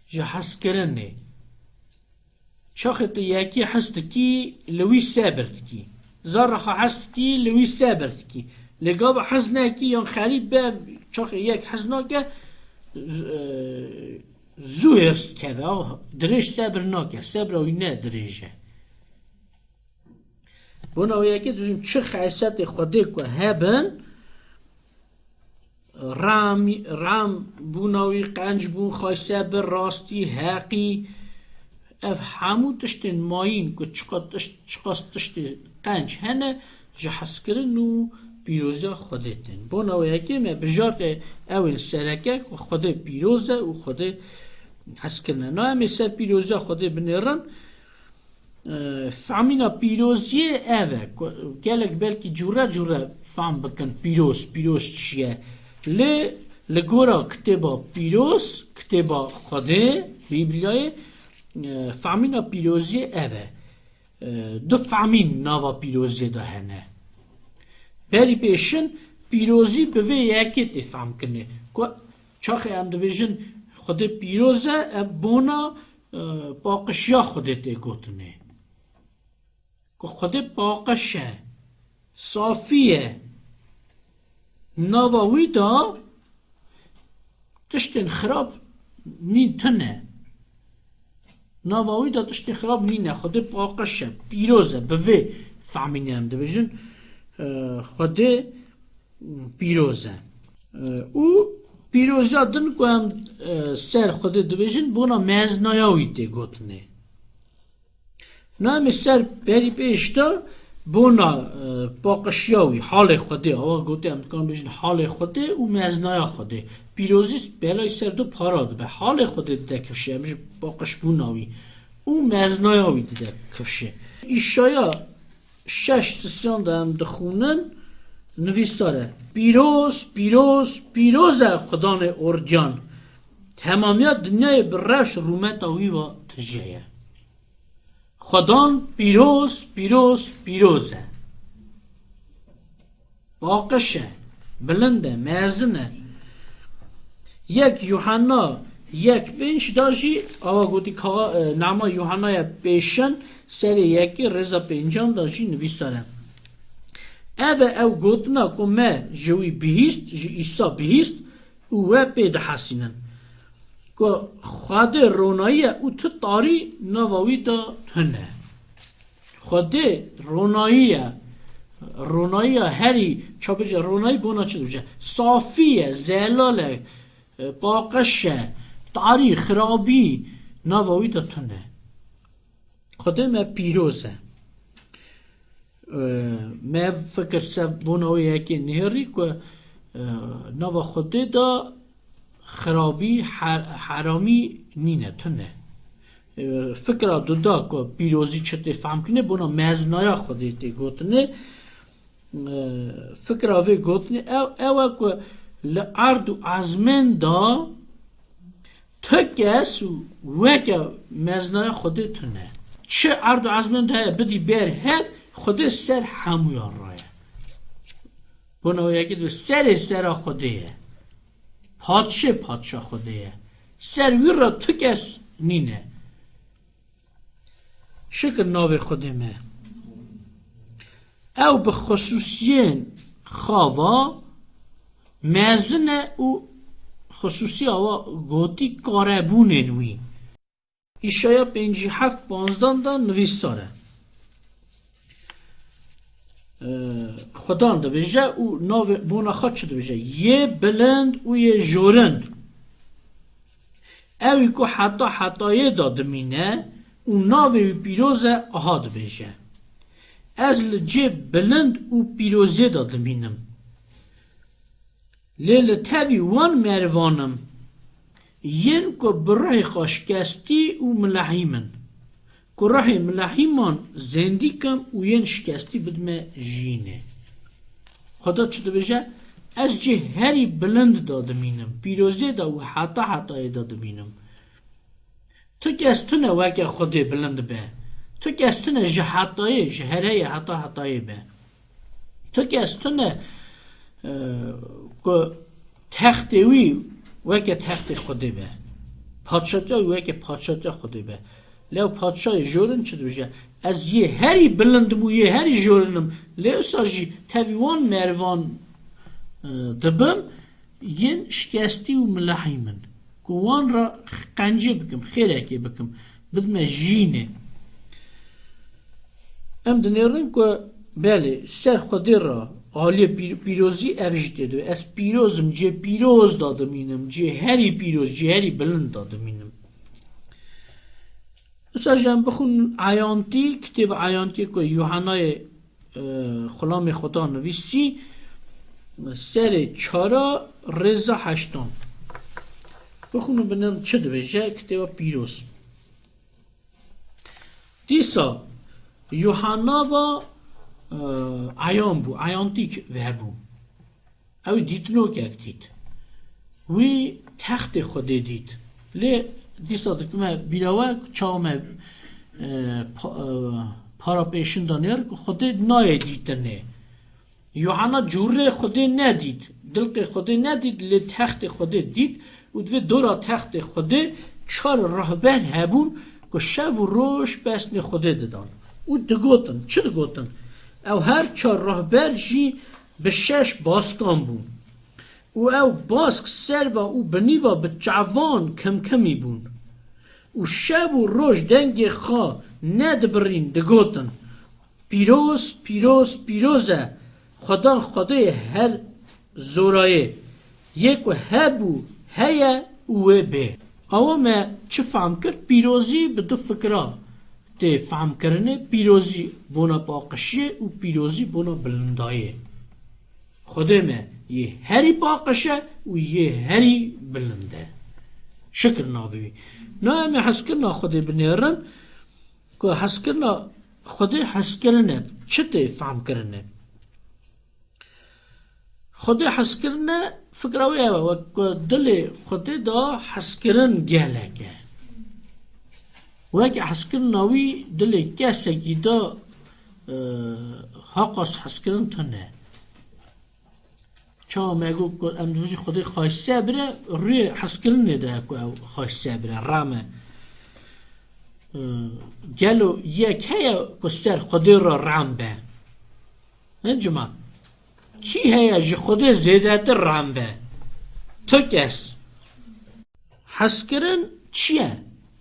Ji hezkirinê. Çaxê tu yekî hez dikî, li wî sebir dikî. Zerra xwe hez dikî, li wî sebir dikî. Lê gava hez nekî yan xerîb be, çaxê yek hez nake, z-, e, zû hêrs dikeve, dirêj sebir nake, sebra wî ne dirêj e. Bona wê yekê dibêjin, çi xesetê Xwedê ku hebin, ram, ram bûna wî, qenc bûn, xaysebir, rastî, heqî, ev hemû tiştên mayîn ku çiqas tişt, çiqas tiştê qenc hene, ji hezkirin û pîroziya Xwedê tên. Bona wê yekê me bijartê ew ên sereke ku Xwedê pîroz e û Xwedê hezkirin e. Na em ê ser pîroziya Xwedê binêrin. E, fehmîna pîroziyê ev e, ku gelek belkî cûre cûre fehm bikin pîroz, pîroz çi ye. Lê li gora kitêba pîroz, kitêba Xwedê, Bîblyayê, e, fehmîna pîroziyê ev e. E, du fehmîn nava pîroziyê de hene. Berî pêşin pîrozî bi vê yekê tê fehmkirinê. Ku çaxê em dibêjin Xwedê pîroz e, ev bona e, paqişiya Xwedê tê gotinê. Ku Xwedê paqiş e, safî ye. Nava wî de tiştên xirab nîn tune. Nava wî de tiştên xirab nîne. Xwedê paqiş e, pîroz e. Bi vê fehmînê em dibêjin, e, Xwedê pîroz e. E, û pîroziya din ku em, e, ser Xwedê dibêjin, bona mezinaya wî tê gotinê. Na em ê ser berî pêş de bona, e, paqişiya wî, halê Xwedê, awa gotê em dikarin bêjin halê Xwedê û mezinaya Xwedê. Pîrozî belay ser du para dibe. Halê Xwedê dide kifşê, em ji paqişbûna wî û mezinaya wî dide kifşê. Îşaya şeş sisiyan de em dixwînin, nivîsar e: Pîroz, pîroz, pîroz e Xudanê ordiyan. Temamiya dinyayê bi rewş rûmeta wî ve tije ye. Xudan pîroz, pîroz, pîroz e. Paqij e, bilind e, mezin e. Yek Yuhanna yek pênc da jî, awa gotî ka, e, nama Yuhannaya pêşin, serê yekê rêza pêncan da jî nivîsar e: Ev e ew gotina ku me ji wî bihîst, ji Îsa bihîst û we pê dihesînin, ku Xwedê ronayî ye û tu tarî nava wî de tune. Xwedê ronayî ye. Ronayî ye herî, ça bêje, ronayî bona çi dibêje? Safî ye, zelal e, e, paqij e, tarî, xirabî nava wî de tune. Xwedê me pîroz e. E, me fikir se bona wê yekê nihêrî ku, e, nava Xwedê de xirabî, her-, heramî nîne, tune. E, fikra duda ku pîrozî çi tê fehm kirinê, bona mezinaya Xwedê tê gotinê. E, fikra vê gotinê ew, ew e ku li erd û ezmên de tu kes û weke mezinaya Xwedê tune. Çi erd û ezmên de heye bidî ber hev, Xwedê ser hemûyan re ye. Bona wê yekê dibe serê sera Xwedê ye. Padşê padşa Xwedê ye. Ser wî re tu kes nîne. Şikir navê Xwedê me. Ew bi xisûsiyên xwe ve mezin e û xisûsiya we gotî karebûnên wî. Îşaya pêncî heft panzdan de nivîsar e. Ee, Xudan dibêje û navê bona xwe çi dibêje? Yê bilind û yê jorin. Ewî ku heta hetayê de dimîne û navê wî pîroz e, aha dibêje: Ez li cê bilind û pîrozê de dimînim. Lê li tevî wan merivan im, yên ku bi ruhê xwe şikestî û milehîm in, ku ruhê milehîman zêndî kim û yên şikestî bidime jiyînê. Xweda çi dibêje? Ez cê herî bilind de dimînim, pîrozê de û heta hetayê de dimînim. Tu kes tune weke Xwedê bilind be. Tu kes tune ji hetayê, ji hereyê heta hetayê be. Tu kes tune, e, ku textê wî weke textê Xwedê be. Padşatiya wî weke padşatiya Xwedê be. Lê ew padşayê jorin çi dibêje? Ez yê herî bilind im û yê herî jorin im. Lê wisa jî tevî wan merivan, e, dibim, yên şikestî û milehîm in, ku wan re qencê bikim, xêrekê bikim, bidime jiyînê. Em dinêrin ku belê, ser Xwedê re aliyê pîr-, pîrozî ev jî tê de. Ez pîroz im, cê pîroz de dimînim, cê herî pîroz, cê herî bilind de dimînim. Wisa jî em bixwin Eyantî, kitêba Eyantî ku Yuhanayê, e, xulamê Xweda nivîsî, serê çara rêza heştan. Bixwin û binin çi dibêje kitêba pîroz. Dîsa Yuhanna va, e, eyan bû, eyantîk vehebû. Ew dîtinokek dît. Wî textê Xwedê dît. Lê dîsa dikime bîra we ku çawa me, e, pa-, e, para pêşin de nêr ku Xwedê nayê dîtinê. Yuhanna cûrê Xwedê nedît, dilqê Xwedê nedît, lê textê Xwedê dît û divê dora textê Xwedê çar rehber hebûn ku şev û roj pesnê Xwedê didan û digotin. Çi digotin? Ew her çar rehber jî bi şeş baskan bûn. Û ew bask serva û binîva bi çavan kimkimî bûn. Û şev û roj dengê xwe nedibirîn, digotin: Pîroz, pîroz, pîroz e Xweda, Xwedê her zorayê, yê ku hebû, heye û wê bê. Awa me çi fehm kir? Pîrozî bi du fikra tê fehmkirinê, pîrozî bona paqişiyê û pîrozî bona bilindayê. Xwedê me yê herî paqij e û yê herî bilind e. Şikir navê wî. Na em ê hezkirina Xwedê binêrin ku hezkirina Xwedê hezkirin e. Çi tê fehmkirinê? Xwedê hezkirine, fikra wê ew e, wek ku dilê Xwedê de hezkirin gelek e. Weke hezkirina wî dilê kesekî de, e, haqas hezkirin tune. Çawa me got ku em dibêjin Xwedê xayse bire, rûyê hezkirinê de ku ew xayse bire, rame. E, gelo yek heye ku ser Xwedê re ram be? Hin cimat. Kî heye ji Xwedê zêdetir ram be? Tu kes. Hezkirin çi ye?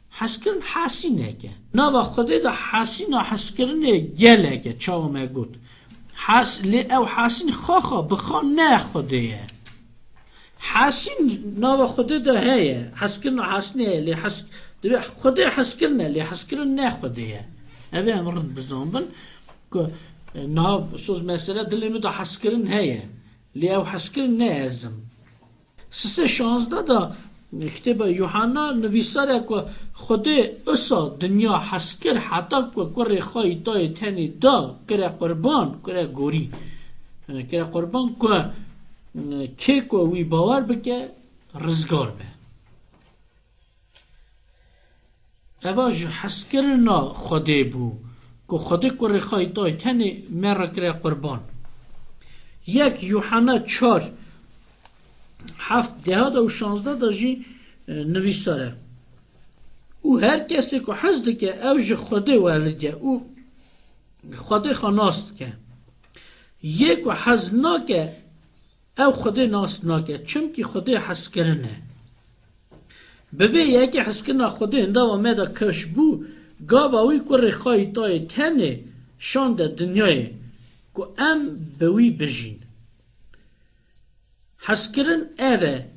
Hezkirin hasînek e. Nava Xwedê de hasîna hezkirinê gelek e, çawa me got. Has-, lê ew hasîn xwe xwe bi xwe ne Xwedê ye. Hasîn nava Xwedê de heye. Hezkirina hasînê heye. Lê hes-, divê Xwedê hezkirin e. Lê hezkirin ne Xwedê ye. Ev ê em rind bizanbin ku, e, niha soz mesela dilê min de hezkirin heye. Lê ew hezkirin ne ez im. Sisê şazdeh de kitêba Yuhanna nivîsar e ku Xwedê usa dinya hez kir heta ku kurê xwe yî tayê tenê da, kire qurban, kire gorî. E, kire qurban ku, e, kê ku wî bawer bike, rizgar be. Eva ji hezkirina Xwedê bû, ku Xwedê kurê xwe yî tayê tenê me re kire qurban. Yek Yuhanna çar, heft, deha de û şazdeh de jî, e, nivîsar e. Û her kesê ku hez dike, ew ji Xwedê welid e û Xwedê xwe nas dike. Yê ku hez nake, ew Xwedê nas nake, çimkî Xwedê hezkirin e. Bi vê yekê hezkirina Xwedê hindava me de kifş bû, gava wî kurê xwe yî tayê tenê şande dinyayê, ku em bi wî bijîn. Hezkirin ev e.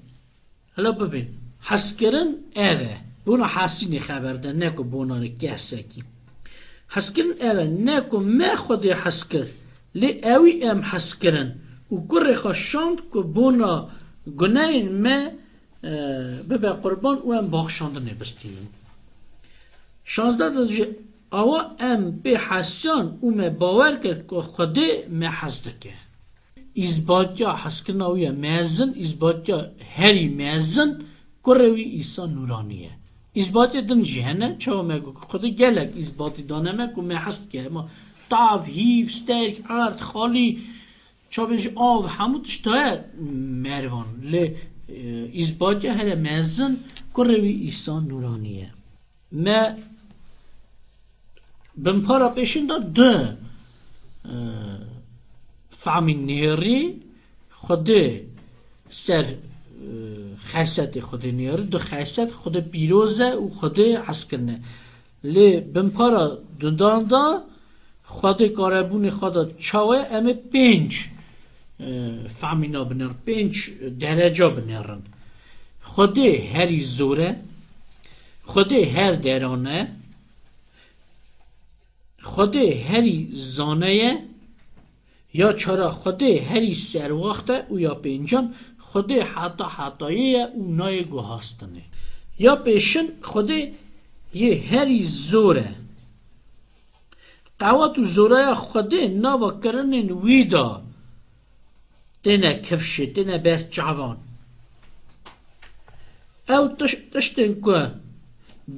Hela bibîn. Hezkirin ev e. Bona hasînê xeber de, ne ku bona kesekî. Hezkirin ev e, ne ku me Xwedê hez kir, lê ewî em hez kirin û kurê xwe şand ku bona gunehên me, e, bibe qurban û em baxşandinê bistînin. Şazdeh de jî awa em pê hesiyan û me bawer kir ku Xwedê me hez dike. Îzbatiya hezkirina wî ye mezin, îzbatiya herî mezin kurê wî Îsa Nûranî ye. Îzbatê din jî hene, çawa me got ku Xwedê gelek îzbatî dane me ku me hez dike. Hema tav, hîv, sterk, erd, xalî, çavê ji av, hemû tişt daye mervan. Lê, e, îzbatiya here mezin kurê wî Îsa Nûranî ye. Me binpara pêşîn de du, e, fehmî nêrî Xwedê ser, e, xesetê Xwedê nêrî, du xeset Xwedê pîroz e û Xwedê hezkirin e. Lê binpara dudan de Xwedê karebûnê xwe de çawa ye? Em ê pênc, e, fehmîna binêrin, pênc dereca binêrin. Xwedê herî zor e, Xwedê her deran e, Xwedê herî zane ye, ya çara Xwedê herî serwaxt e û ya pêncan Xwedê heta hetayê ye û nayê guhastinê. Ya pêşin Xwedê yê herî zor e. Qewat û zoraya Xwedê nava kirinên wî de têne kifşê, têne ber çavan. Ew tiş-, tiştên ku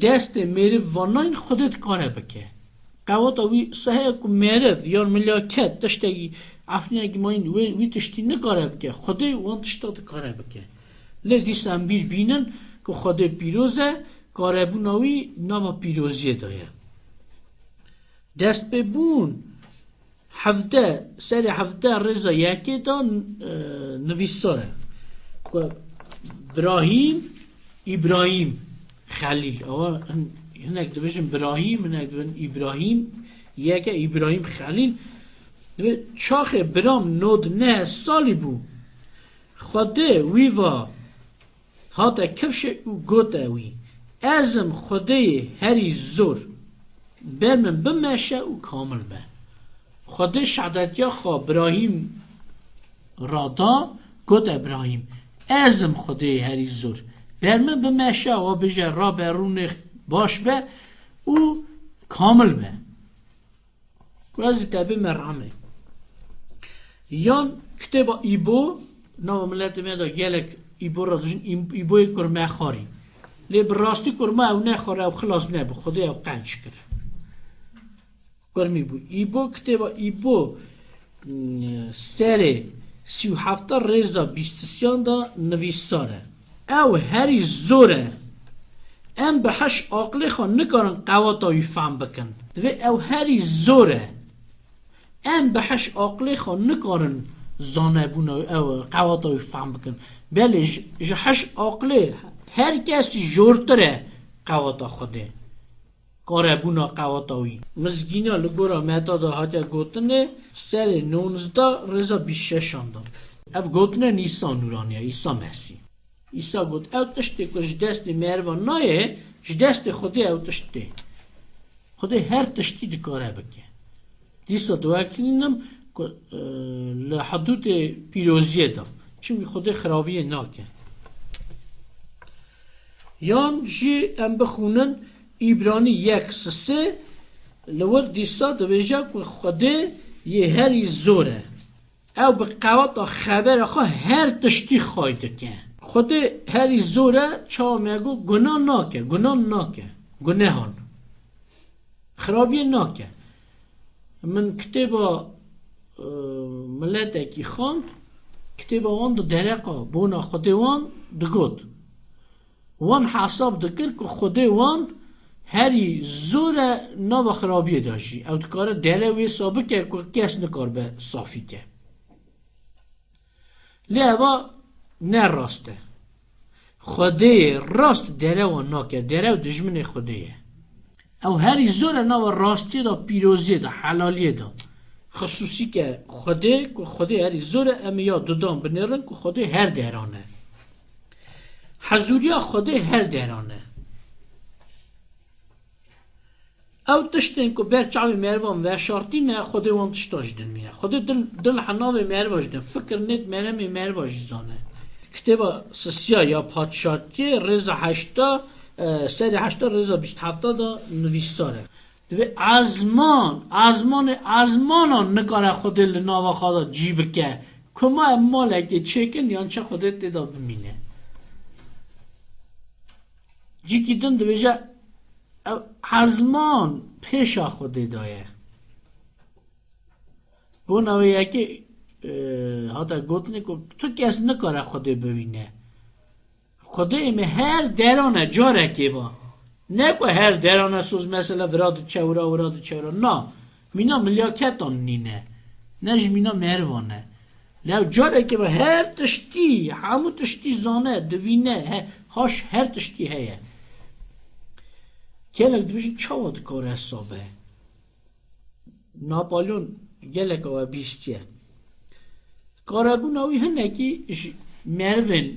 destê mêriv van nayên Xwedê dikare bike. Qewata wî seheye ku mêriv yan milyaket tiştekî, efrînekî mayîn wê, wî tiştî nikare bike. Xwedê wan tişta dikare bike. Lê dîsa em bîr bînin ku Xwedê pîroz e, karebûna wî nava pîroziyê de ye. Destpêbûn hevdeh, serê hevdeh rêza yekê de, e, nivîsar e ku Birahîm, Îbrahîm Xelîl, ewa hin-, hinek dibêjin Birahîm, hinek dibêjin Îbrahîm, yeke Îbrahîm Xelîl, dibê çaxê Biram nod neh salî bû, Xwedê wî va, hate kifşê û gote wî, Ez im Xwedêyê herî zor. Ber min bimeşe û kamil be. Xwedê şehadetiya xwe Birahîm ra da, got, Ebrahîm, ez im Xwedê herî zor. Ber min bimeşe, wa bêje, rabe, rûnê baş be û kamil be. Ku ez ê te bime rehmê. Yan kitêba Îbo, nava miletê me de gelek Îbo re dijin, Îm-, Îboyê kurmexwarî. Lê bi rastî kurma ew nexwar, ew xilas nebû. Xwedê ew qenc kir. Kurmî bû. Îbo, kitêba Îbo, mm, serê sî û hefta rêza bîst û sêyan de nivîsar e. Ew herî zor e. Em bi heş aqilê xwe nikarin qewata wî fehm bikin. Divê ew herî zor e. Em bi heş aqilê xwe nikarin zanebûna ew qewata wî fehm bikin. Belê ji, ji heş aqilê her kesî jortir e qewata Xwedê. Karebûna qewata wî. Mizgîna li gora Meta de hate gotinê, serê nonzda rêza bîst şeşan de. Ev gotinên Îsa Nûranî ye, Îsa Mesîh. Îsa got, ew tiştê ku ji destê meriva nayê, ji destê Xwedê ew tişt tê. Xwedê her tiştî dikare bike. Dîsa diwekirînim ku, e, li hidûdê pîroziyê de. Çimkî Xwedê xirabiyê nake. Yan jî em bixwînin Îbranî yek sisê, li wir dîsa dibêje ku Xwedê yê herî zor e. Ew bi qewata xebera xwe her tiştî xay dike. Xwedê herî zor e, çawa me got, guna nake, gunan nake, gunehan. Xirabiyê nake. Min kitêba, e, miletekî xwend, kitêba wan di dereqa bona Xwedê wan digot. Wan hesab dikir ku Xwedê wan herî zor e nava xirabiyê de jî. Ew dikare dere wêsa bike ku kes nikaribe safî ke. Lê eva ne rast e. Xwedê yê rast dere wan nake. Dere ew dijminê Xwedê ye. Ew herî zor e nava rastiyê de, pîroziyê de, helaliyê de. Xisûsî ke Xwedê, ku Xwedê herî zor e, em ê ya dudan binêrin ku Xwedê her deran e. Hezûriya Xwedê her deran e. Ew tiştên ku ber çavê merivan veşartî ne, Xwedê wan tiştan jî dinivîne. Xwedê dil, dil henavê meriva jî din, fikir nêt meremê meriva jî zane. Kitêba Sisiya ya Padşatiyê rêza heşta, e, serê heşta rêza bîst hefta de nivîsar e. Divê ezman, ezmanê ezmanan nikare Xwedê li nava xwe de cî bike. Kuma em malekê çêkin yan çi Xwedê tê de bimîne. Cîkî din dibêje, ev ezman pêşa Xwedê de ye. Bona wê yekê, e, hate gotinê ku tu kes nikare Xwedê bibîne. Xwedê me her derane carekê va. Ne ku her derane soz mesela vira diçe wira, wira diçe wira. Na, mîna milyaketan nîne. Ne ji mîna merivan e. Lê ew carekê va her tiştî, hemû tiştî zane, divîne, he, haş her tiştî heye. Gelek dibêjin çawa dikare hesab e? Napolyon gelek we bîstiye. Karebûna wî hinekî ji merivên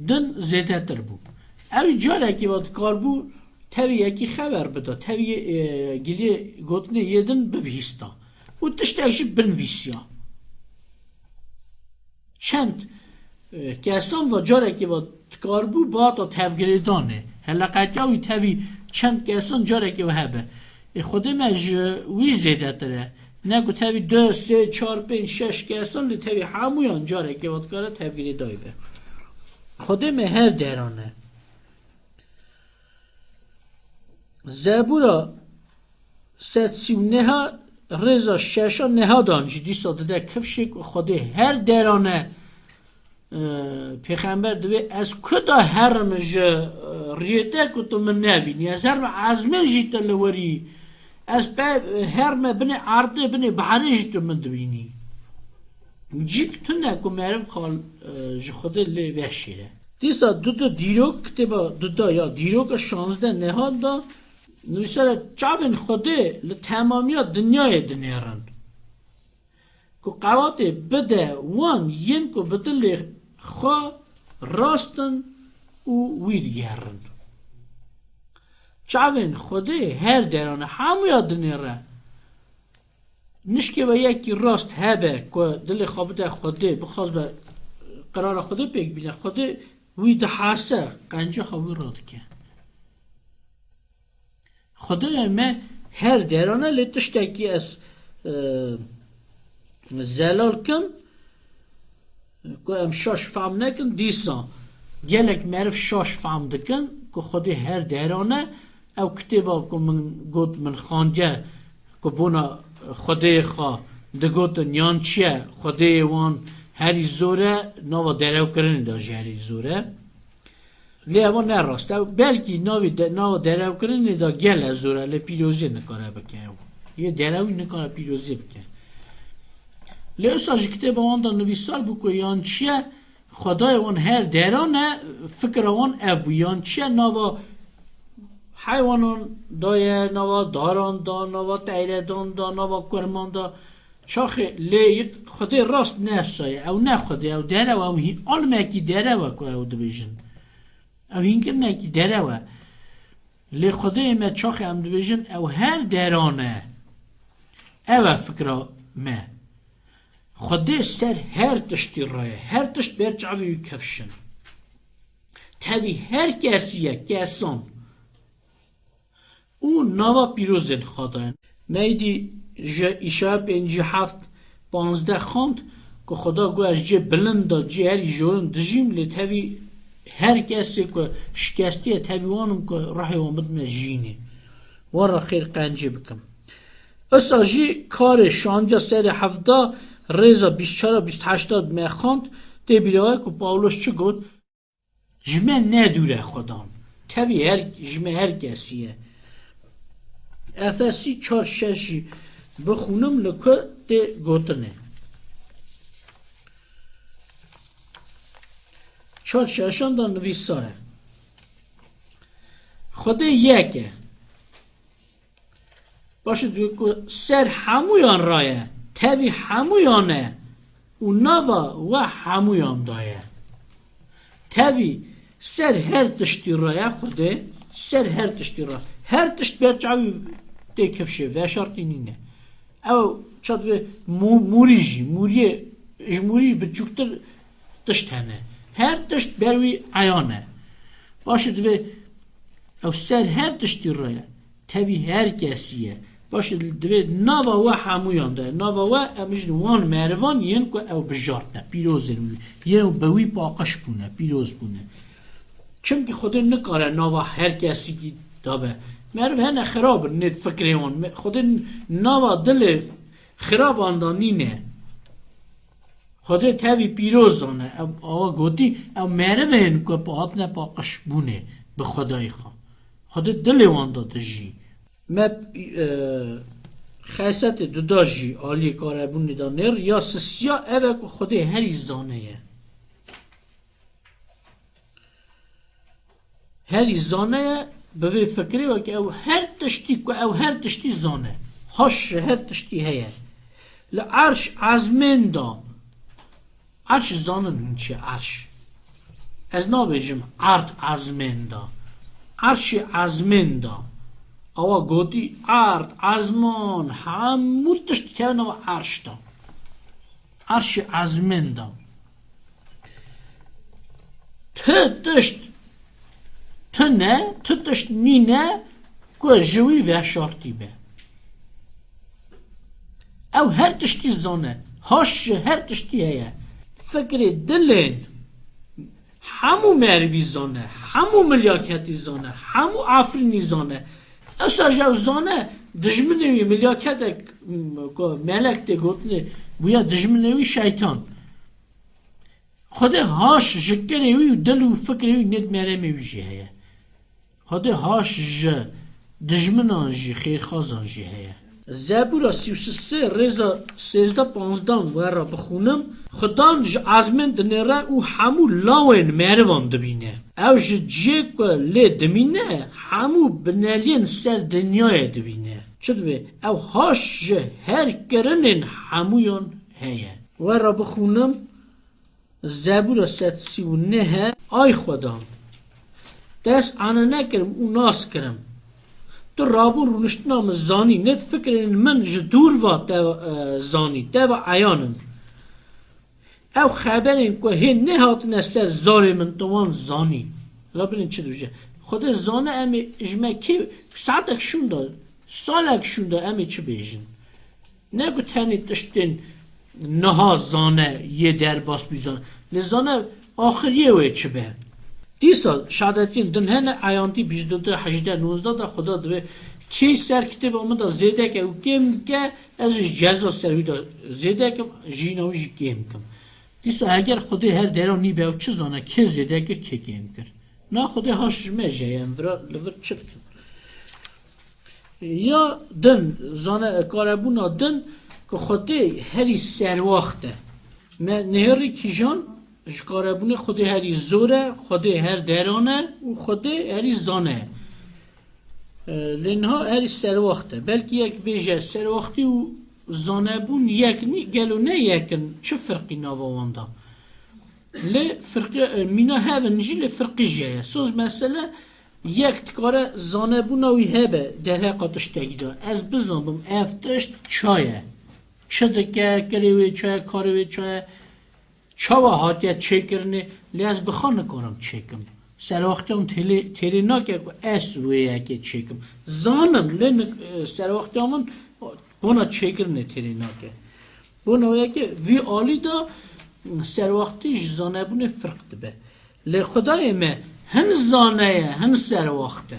din zêdetir bû. Ew carekî we dikarbû tevî yekî xeber bida, tevî, e, giliyê gotinê yê din bibihîsta û tiştek jî binivîsiya. Çend, e, kesan ve carekê ve dikaribû bihata tevgirêdanê. Heleqetiya wî tevî çend kesan carekê ve hebe. Ê Xwedê me ji wî zêdetir e. Ne ku tevî du, sê, çar, pênc, şeş kesan lê tevî hemûyan carekê ve dikare tevgirêdayî be. Xwedê me her deran e. Zebûra sed sî û neha rêza şeşa neha dan jî dîsa dide kifşê ku Xwedê her deran e, e, pêxember divê ez ku da herim ji, e, riyê te ku tu min nebînî. Ez herim ezmên jî te li werî. Ez pe herme binê erdê, binê biharê jî tu min dibînî. Cîk tune ku meriv xal, e, ji Xwedê lê veşêre. Dîsa Dudu Dîrok, kitêba Duda ya Dîroka şazdeh neha da nivîsar e, çavên Xwedê li temamiya dinyayê dinêrin. Ku qewatê bide wan yên ku bi dilê xwe rast in û wî digerin. Çavên Xwedê her deran e, hemûya dinêre. Nişkê ve yekî rast hebe ku dilê xwe bide Xwedê, bixwaz be qirara Xwedê pêk bîne, Xwedê wî dihase, qenca xwe wî radike. Xwedayê me her deran e, lê tiştekî ez, e, zelal kim, ku em şaş fehm nekin, dîsa gelek meriv şaş fehm dikin ku Xwedê her deran e. Ew kitêba ku min got, min xandiye, ku bona Xwedê xwe digotin yan çi ye, Xwedê wan herî zor e, nava derewkirinê de jî herî zor e. Lê ewa ne rast e. Belkî navê de, nava derewkirinê de gele zor e, lê pîroziyê nikare bike ew. Yê derewî nikare pîroziyê bike. Lê wisa ji kitêba wan de nivîsar bû ku yan çi ye, Xwedayê wan her deran e, fikra wan ev bû. Yan çi ye, nava heywanan da ye, nava daran da, nava teyredan da, nava kurman da. Çaxê lê Xwedê rast ne wisa ye. Ew ne Xwedê, ew derew e, ew hî-, almekî derew e ku ew dibêjin. Ew hînkirinekî derew e. Lê Xwedê me çaxê em dibêjin, ew her deran e. Ev e fikra me. Xwedê ser her tiştî re ye. Her tişt ber çavê wî kifş in. Tevî her kesî ye, kesan. Û nava pîrozên Xwedayê. Me êdî ji Îşaya pêncî heft, panzdeh xwend ku Xweda got, ez cê bilind de, cê herî jorin dijîm, lê tevî her kesê ku şikestî ye, tevî wan im ku ruhê wan bidime jînê. Wan re xêr qencî bikim. Wisa jî karê şandiya serê hevda, rêza bîst çar a bîst heşt a me xwend, tê bîra we ku Pawlos çi got? Ji me ne dûr e Xwedan. Tevî her, ji me her kesî ye. Efesî çar şeş jî bixûnim li ku tê gotinê. Çar şeşan de nivîsar e. Xwedê yek e. Baş e, dibê ku ser hemûyan re ye, tevî hemûyan e û nava we hemûyan de ye. Tevî ser her tiştî re ye Xwedê, ser her tiştî re. Her tişt ber çavî tê kifşê, veşartî nîne. Ew ça dibê mû-, mûrî jî, mûriyê, ji mûrî jî biçûktir tişt hene. Her tişt ber wî eyan e. Baş e, dibê ew ser her tiştî re ye. Tevî her kesî ye. Baş e, divê nava we hemûyan de. Nava we, em bijin wan merivan yên ku ew bijartine, pîrozên wî. Yên bi wî paqij bûne, pîroz bûne. Çimkî Xwedê nikare nava her kesîkî dabe. Meriv hene xirab in, nê fikrê wan. Me-, Xwedê nava dilê xiraban de nîne. Xwedê tevî pîroz zane. Ew awa gotî, ew merivên ku pa-, hatine paqij bûnê bi Xwedayê xwe. Xwedê dilê wan de dijî. Me, e, xesetê duda jî aliyê karebûnê de nêr ya sisiya ev e ku Xwedê herî zane ye. Herî zane ye, bi vê fikrê weke ew her tiştî ku ew her tiştî zane. Haş ji her tiştî heye. Li erş ezmên de. Erş zanin hûn çi ye erş? Ez nabêjim erd ezmên de. Erşê ezmên de. Awa gotî erd, ezman, hemû tişt dikeve nava erş de. Erşê ezmên de. Ti tişt tune, ti tişt nîne ku ji wî veşartî be. Ew her tiştî zane. Haş ji her tiştî heye. Fikrê dilên hemû merivî zane, hemû milyaketî zane, hemû efrînî zane. Ewsa ji ew zane, dijminê wî milyaketek, m-, ku melek tê gotinê, bûye dijminê wî şeytan. Xwedê haş ji kirê wî û dil û fikrê wî nêt meremê wî jî heye. Xwedê haş ji dijminan jî, xêrxwazan jî heye. Zebûra sî û sê rêza sêzdeh panzdan we re bixûnim. Xudan ji ezmên dinêre û hemû lawên merivan dibîne. Ew ji ciyê ku lê dimîne, hemû bineliyên ser dinyayê dibîne. Çi dibê? Ew haş ji her kirinên hemûyan heye. We re bixûnim. Zebûra sed sî û neh e. Ay Xwedan, dest ane nekirim û nas kirim. Tu rabûn rûniştina min zanî, nedifikirînin min ji dûr va te, e, zanî, te va eyan in. Ew xeberên ku hê nehatine ser zarê min, tu wan zanî. La bilin çi dibêje. Xwedê zane em ê ji me kê, saetek şûnda, salek şûnda em ê çi bêjin. Ne ku tenê tiştên niha zane yê derbas bî zane. Lê zane axiriyê wê çi be. Dîsa şadetiyên din hene, Eyantî bîst û du hejdeh nozde de Xuda dibê, kê ser kitêba min de zêde ke û kêm ke, ez ji ceza ser wî de zêde kim, jîna wî jî kêm kim. Dîsa heger Xwedê her dera nîbe ew çi zane, kê zêde kir, kê kêm kir. Na Xwedê haş ji me jê ye, em vira li vir çi dikin? Ya din, zane, karebûna din ku Xwedê herî serwaxt e. Me nihêrî kîjan ji karebûnê Xwedê herî zor e, Xwedê her deran e û Xwedê herî zane ye. E, lê niha herî serwaxt e. Belkî yek bêje, serwaxtî û zanebûn yek nî, gelo ne yek in? Çi firqî nava wan de? Lê firqe, e, mîna hev in jî, lê firqî jî heye. Soz mesele, yek dikare zanebûna wî hebe derheqa tiştekî de. Ez bizanbim ev tişt ça ye. Çi dike, kirê wê ça ye, karê wê ça ye, çawa hatiye çêkirinê, lê ez bi xwe nikarim çêkim. Serwaxtiyan têlê-, têrê nake ku ez wê yekê çêkim. Zanim, lê nik-, e, serwaxtiya min bona çêkirinê têrê nake. Bona wê yekê vî alî de serwaxtî ji zanebûnê firq dibe. Lê Xwedayê me hin zane ye, hin serwaxt e.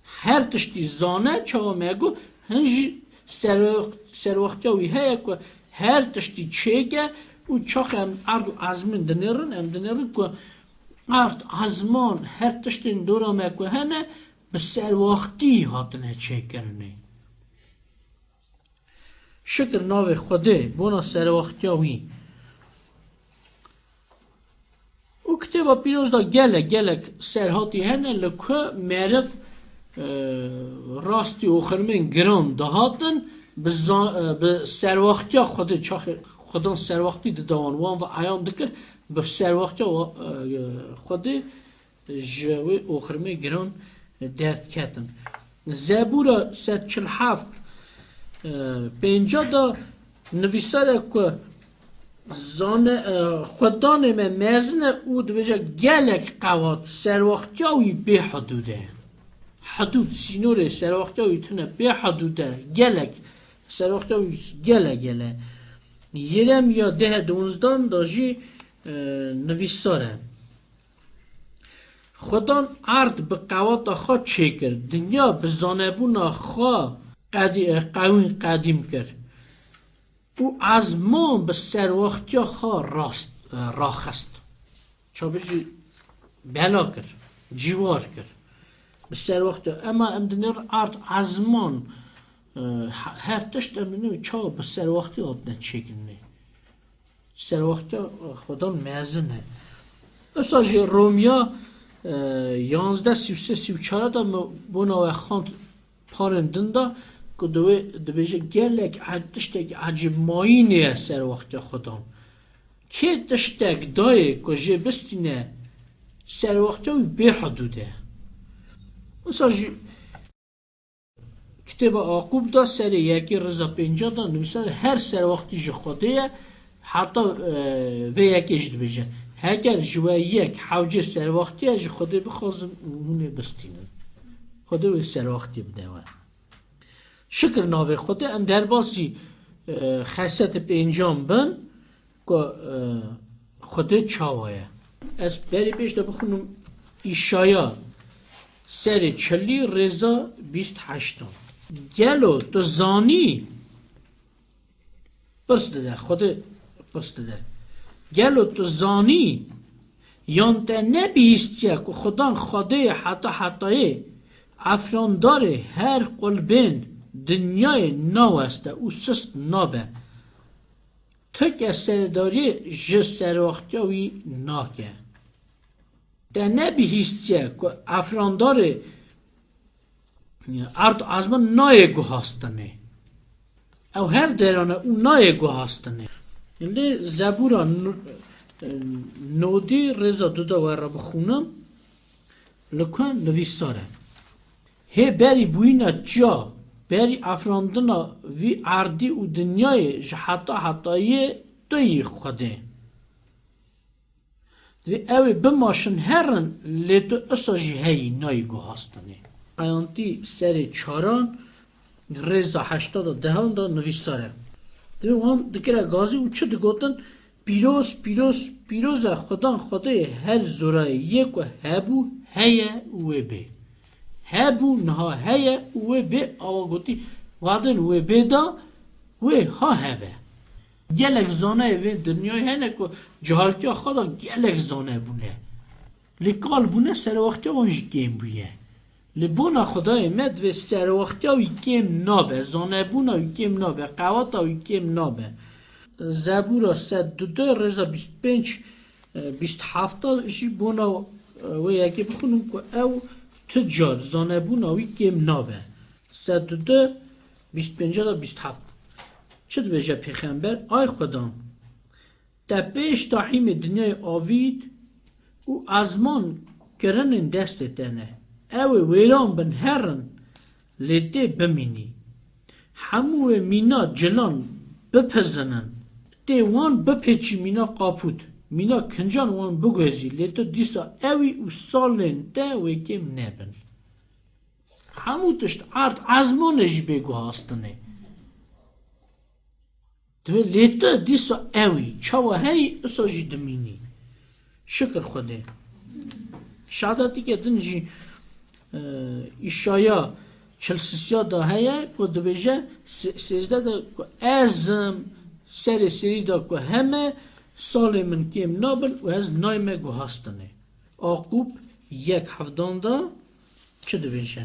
Her tiştî zane, çawa me got, hin jî serwext-, serwextiya wî heye ku her tiştî çêke û çax em erd û ezmên dinêrin, em dinêrin ku erd, ezman, her tiştên dora me ku hene, bi serwaxtî hatine çêkirinê. Şikir navê Xwedê, bona serwaxtiya wî. Û kitêba pîroz de gelek, gelek serhatî hene li ku meriv, e, rastî û xirmên giran dihatin, bi za-, e, bi serwaxtiya Xwedê, çaxê Xudan serwaxtî dida wan, wan ve eyan dikir, bi serwaxtiya wa-, e, Xwedê ji wê oxirmê giran derdiketin. Zebûra sed çil heft, e, pênca de nivîsar e ku zane, e, Xudanê me mezin e û dibêje gelek qewat, serwaxtiya wî bê hidûd e. Hidûd, sînorê serwaxtiya wî tune, bê hidûd e, gelek, serwaxtiya wî gele gele. Yeremiya deh duwanzdan de jî, e, nivîsar e. Xudan erd bi qewata xwe çêkir, dinya bi zanebûna xwe qedî-, qewîn qedîm kir û ezman bi serwaxtiya xwe rast, raxist. Çavê jî bela kir, cîwar kir. Bi serwaxtiya, ema em dinêr erd, ezman, e, he-, her tişt em dinêr çawa bi serwaxtî hatine çêkirinê. Serwextiya Xudan mezin e. Esa jî Romiya, e, yanzdeh sî û sê sî û çar de me bona we xwend parên din de ku di wê dibêje gelek e-, tiştek ecêb mayînê ye serwextiya Xudan. Kê tiştek dayê ku jê bistîne serwextiya wî bê hidûd e. Esa jî Kitêba Aqûb de serê yekê rêza pênca de nivîsar, her serwaxtî ji Xwedê ye, heta, e, vê yekê jî dibêje, heger ji we yek hewcê serwaxtî ye, ji Xwedê bixwazin û hûn ê bistînin. Xwedê wê serwaxtî bide we. Şikir navê Xwedê, em derbasî, e, xesetê pêncan bin. Ku, e, Xwedê çawa ye? Ez berî pêş de bixwînim Îşaya serê çilî rêza bîst heştan. Gelo tu zanî? Pirs dide, Xwedê pirs dide. Gelo tu zanî? Yan te nebihîstiye ku Xudan Xwedê heta hetayê, efrandarê her qulbên dinyayê naweste û sist nabe? Ti kes serdariyê ji serwaxtiya wî nake. Te nebihîstiye ku efrandarê erd û ezman nayê guhastinê. Ew her deran e û nayê guhastinê. Lê Zebûra nu-, nodî rêza du de we re bixwînim. Li ku nivîsar e. Hê berî bûyîna çiya, berî afirandina vî erdî û dinyayê ji heta hetayê tu yî Xwedê. Divê ew ê bimaşin herin, lê tu isa jî heyî nayî guhastinê. Qayantî serê çaran, rêza heşta da dehan da nivîsar e. Divê wan dikire gazî û çi digotin? Pîroz, pîroz, pîroz e Xudan Xwedê her zorayê yê ku hebû, heye û wê bê. Hebû, niha heye û wê bê, awa gotî, wadin wê bê da, wê ha hebe. Gelek zaneyê vê dinyayê hene ku cehaltiya xwe da gelek zane bûne. Lê kal bûne serwextiya wan jî kêm bûye. Li bona Xwedayê me divê serwextiya wî kêm nabe, zanebûna wî kêm nabe, qeweta wî kêm nabe. Zebûra sed du de rêza bîst pênc, e, bîst heft jî bona, e, wê yekê bixwînim ku ew tu car zanebûna wî kêm nabe. Sed du de, bîst pênc da bîst heft. Çi dibêje pêxember? Ay Xudan, te pêş dahîmê dinyayê avît û ezman kirinên destê te ne. Ew ê wêran bin herin, lê tê bimînî. Hemû wê mîna cilan bipizinin. Tê wan bipêçî mîna qapût, mîna kincan wan biguhezî, lê tu dîsa ewî û salên te wê kêm nebin. Hemû tişt erd ezmanê jî bê guhastinê. Divê lê tu dîsa ewî, çawa heyî, isa jî dimînî. Şikir Xwedê. Şehadetîke din jî, e, Îşaya çil sisiya da heye ku dibêje, se-, sêzdeh de ku ez im serê serî da ku heme salê min kêm nabin û ez nayme guhastinê. Aqûb yek hevdan da çi dibêje?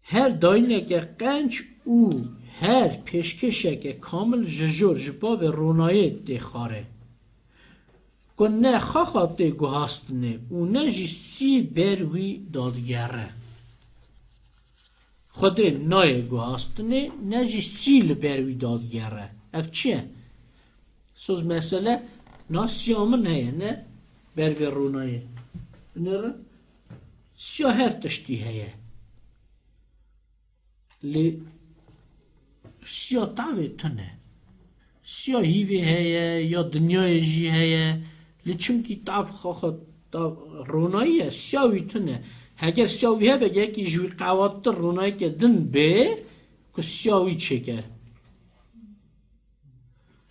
Her dayîneke qenc û her pêşkêşeke kamil ji jor ji bavê ronayê tê xwarê. Ku ne xaxa tê guhastinê û ne jî sî ber wî dadigere. Xwedê nayê guhastinê, ne jî sî li ber wî dadigere. Ev çi ye? Soz mesele, na siya min heye, ne ber vê ronayê. Binêrin, siya her tiştî heye. Lê siya tavê tune. Siya hîvê heye, ya dinyayê jî heye. Lê çimkî tav xwe xwe tav ronayî ye, siya wî tune. Heger siya wî hebe, yekî ji wî qewattir ronayeke din bê, ku siya wî çêke.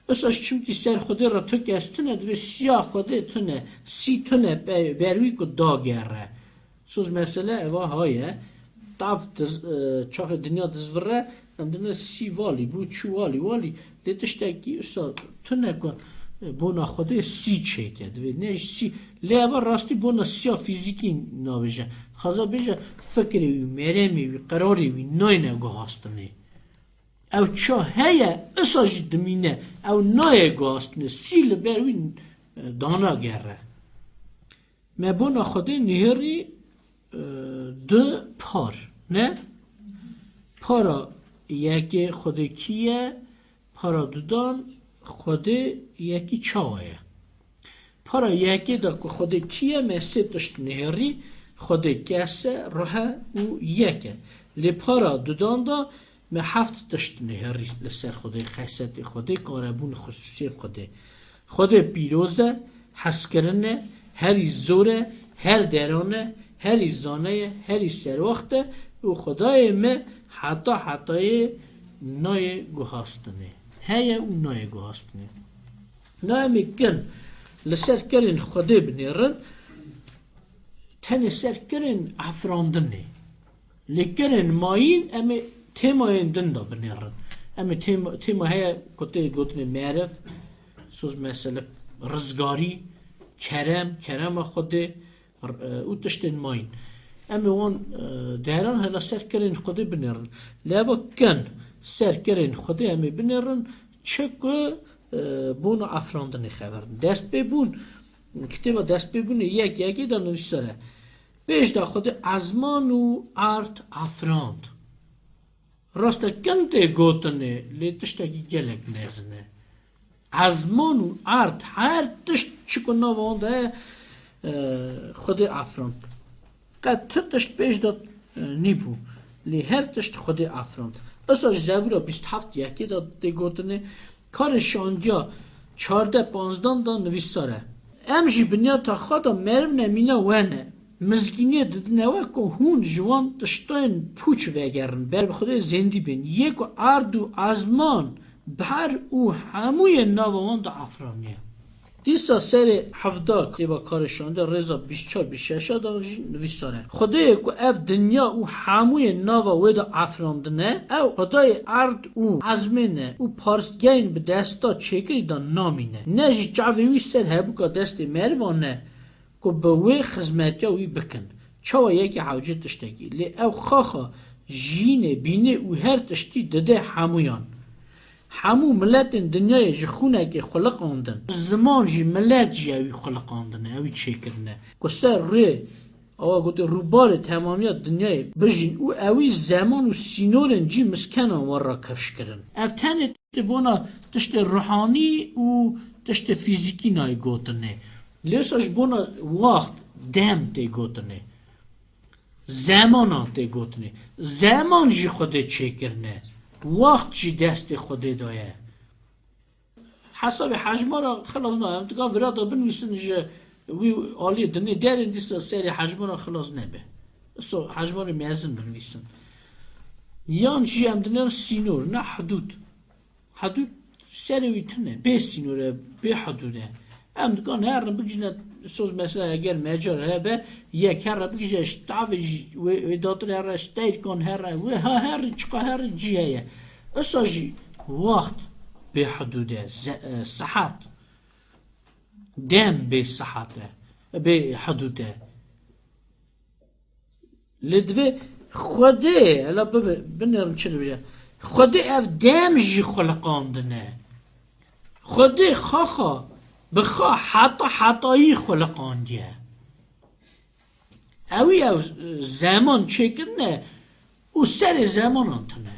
Esa çimkî ser Xwedê re tu kes tune, divê siya Xwedê tune, sî tune, pe-, ber wî ku dagere. Soz mesele eva ha ye. Tav diz-, e, çaxê dinya dizvire, em dine sî valî, bû çû walî, walî. Lê tiştekî usa tune ku, e, bona Xwedê sî çêke. Divê ne ji sî. Lê eva rastî bona siya fîzîkî nabêje. Xaza bêje fikrê wî, meremê wî, qerarê wî nayne guhastinê. Ew ça heye, usa jî dimîne. Ew nayê guhastinê. Sî li ber wî, e, dana gere. Me bona Xwedê nihêrî, e, du par, ne? Para yekê Xwedê kî ye, para dudan Xwedê yekî çawa ye? Para yekê de ku Xwedê kî ye, me sê tişt nihêrî, Xwedê kes e, ruh e û yek e. Lê para dudan de me heft tişt nihêrî li ser Xwedê, xesetê Xwedê, karebûn, xisûsiyên Xwedê. Xwedê pîroz e, hezkirin e, herî zor e, her deran e, herî zane ye, herî serwext e û Xwedayê me heta hetayê nayê guhastinê. Heye û nayê guhastinê. Na em ê kin li ser kirên Xwedê binêrin, tenê ser kirên afirandinê. Lê kirên mayîn em ê têmayên din de binêrin. Em ê têma, têma heye ku tê gotinê meriv, soz mesele rizgarî, kerem, kerema Xwedê, r-, e, û tiştên mayîn. Em ê wan, e, deran hela ser kirên Xwedê binêrin. Lê eva kin ser kirên Xwedê em ê binêrin, çi ku, e, bona afirandinê xeber din. Destpêbûn, kitêba Destpêbûnê yek yekê de nivîsar e. Pêş de Xwedê ezman û erd afirand. Rast e, kin tê gotinê, lê tiştekî gelek mezin e. Ezman û erd, her tişt çi ku nava wan de heye, e, Xwedê afirand. Qet ti tişt pêş de, e, nîbû. Lê her tişt Xwedê afirand. Esa ji Zebûra bîst heft yekê de tê gotinê, karê şandiya çardeh panzdan de nivîsar e. Em jî binyata xwe de meriv nemîna we ne. Mizgîniyê didine we ku hûn ji wan tiştên pûç vegerin, ber bi Xwedê zêndî bên. Yê ku erd û ezman, behr û hemûyê nava wan de afiraniye. Dîsa serê hevda kitêba Karê Şandê rêza bîst çar bîst şeş de jî nivîsar e. Xwedêyê ku ev dinya û hemûyê nava wê de afirandine, ew Xwedayê erd û ezmên e û parstgehên bi desta çêkirî de namîne. Ne jî çavê wî ser hebûka destê merivan e ku bi wê xizmetiya wî bikin. Çawa yekê hewcê tiştekî? Lê ew xaxa jiyînê, bînê û her tiştî dide hemûyan. Hemû miletên dinyayê ji xûnekê xuliqandin. Ziman jî, milet jî ewî xuliqandine, ewî çêkirine. Ku ser rê, awa gotê, rûbarê temamiya dinyayê bijîn û ewî zeman û sînorên cî miskenan we re kifş kirin. Ev tenê tê bona tiştê ruhanî û tiştê fîzîkî nayê gotinê. Lê wisa ji bona waxt, dem tê gotinê. Zemanan tê gotinê. Zeman jî Xwedê çêkirine. Waxt jî destê Xwedê de ye. Hesabê hejmara xilas nabe. Em dika vira da binivîsin ji wî aliyê dinê derên dîsa serê hejmara xilas nebe. So hejmarê mezin binivîsin. Yan jî em dinêrin sînor, ne hudûd. Hudûd serê wî tune, bê sînor e, bê hudûd e. Em dikan herin bigihîjine soz mesela eger mecar hebe, yek here bigihîje ji tavê jî wê, wê datir here ji teyr kan here, wê ha herî çiqa herî cî heye. Isa jî waxt bê hudûd e, ze-, e, sihet. Dem bê sihet e, bê hudûd e. Lê divê Xwedê, hela bibe, binêrin çi dibêje. Xwedê ev dem jî xuliqandine. Xwedê xaxa bi xa heta hetayî xuliqandiye. Ewî ew zeman çêkirine û serê zemanan tune.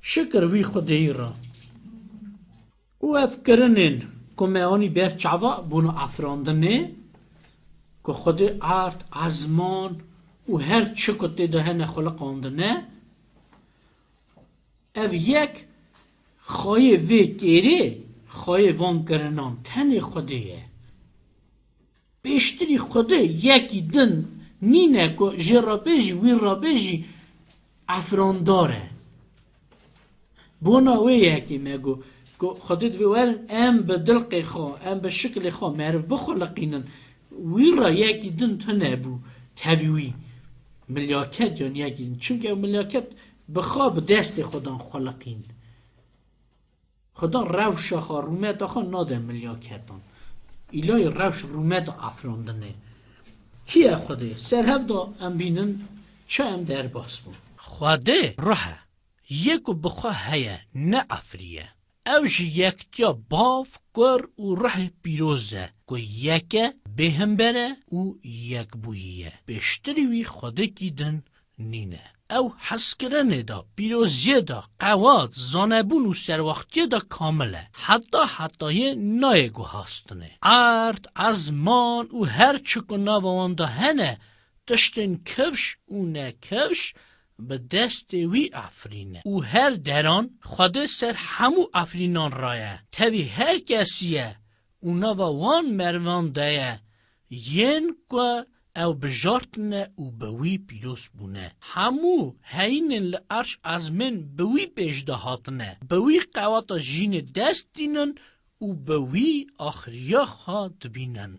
Şikir wî Xwedêyî re. Û ev kirinên ku me anî ber çava bûne afirandinê, ku Xwedê erd, ezman û her çi ku tê de hene xuliqandine, ev yek xayê vê kêrê, xayê van kirinan tenê Xwedê ye. Pêştirî Xwedê yekî din nîne ku jê re bêjî, wî re bêjî efirandar e. Bona wê yekê me got, ku Xwedê divê werin em bi dilqê xwe, em bi şikilê xwe meriv bixuliqînin. Wî re yekî din tune bû tevî wî. Milyaket yan yekî din. Çimkî ew milyaket bi xwe bi destê xwe dan xuliqîn. Xuda rewşa xwe, rûmeta xwe nade milyaketan. Îlayî rewş rûmeta afirandinê. Kî ye Xwedê? Ser hev de em bînin çi em derbas bûn. Xwedê ruh e. Yê ku bi xwe heye, neafiriye. Ew ji yektiya Bav, Kur û Ruhê Pîroz e, ku yek e, bêhember e û yekbûyî ye. Pêştirî wî Xwedekî din nîne. Ew hezkirinê de, pîroziyê de, qewat, zanebûn û serwaxtiyê de kamil e. Heta hetayê nayê guhastinê. Erd, ezman û her çi ku nava wan de hene, tiştên kifş û nekifş bi destê wî afirîne. Û her deran Xwedê ser hemû afirînan re ye. Tevî her kesî ye û nava wan merivan de ye, yên ku ew bijartine û bi wî pîroz bûne. Hemû heyînên li erş ezmên bi wî pêş de hatine. Bi wî qewata jînê dest dînin û bi wî axiriya xwe dibînin.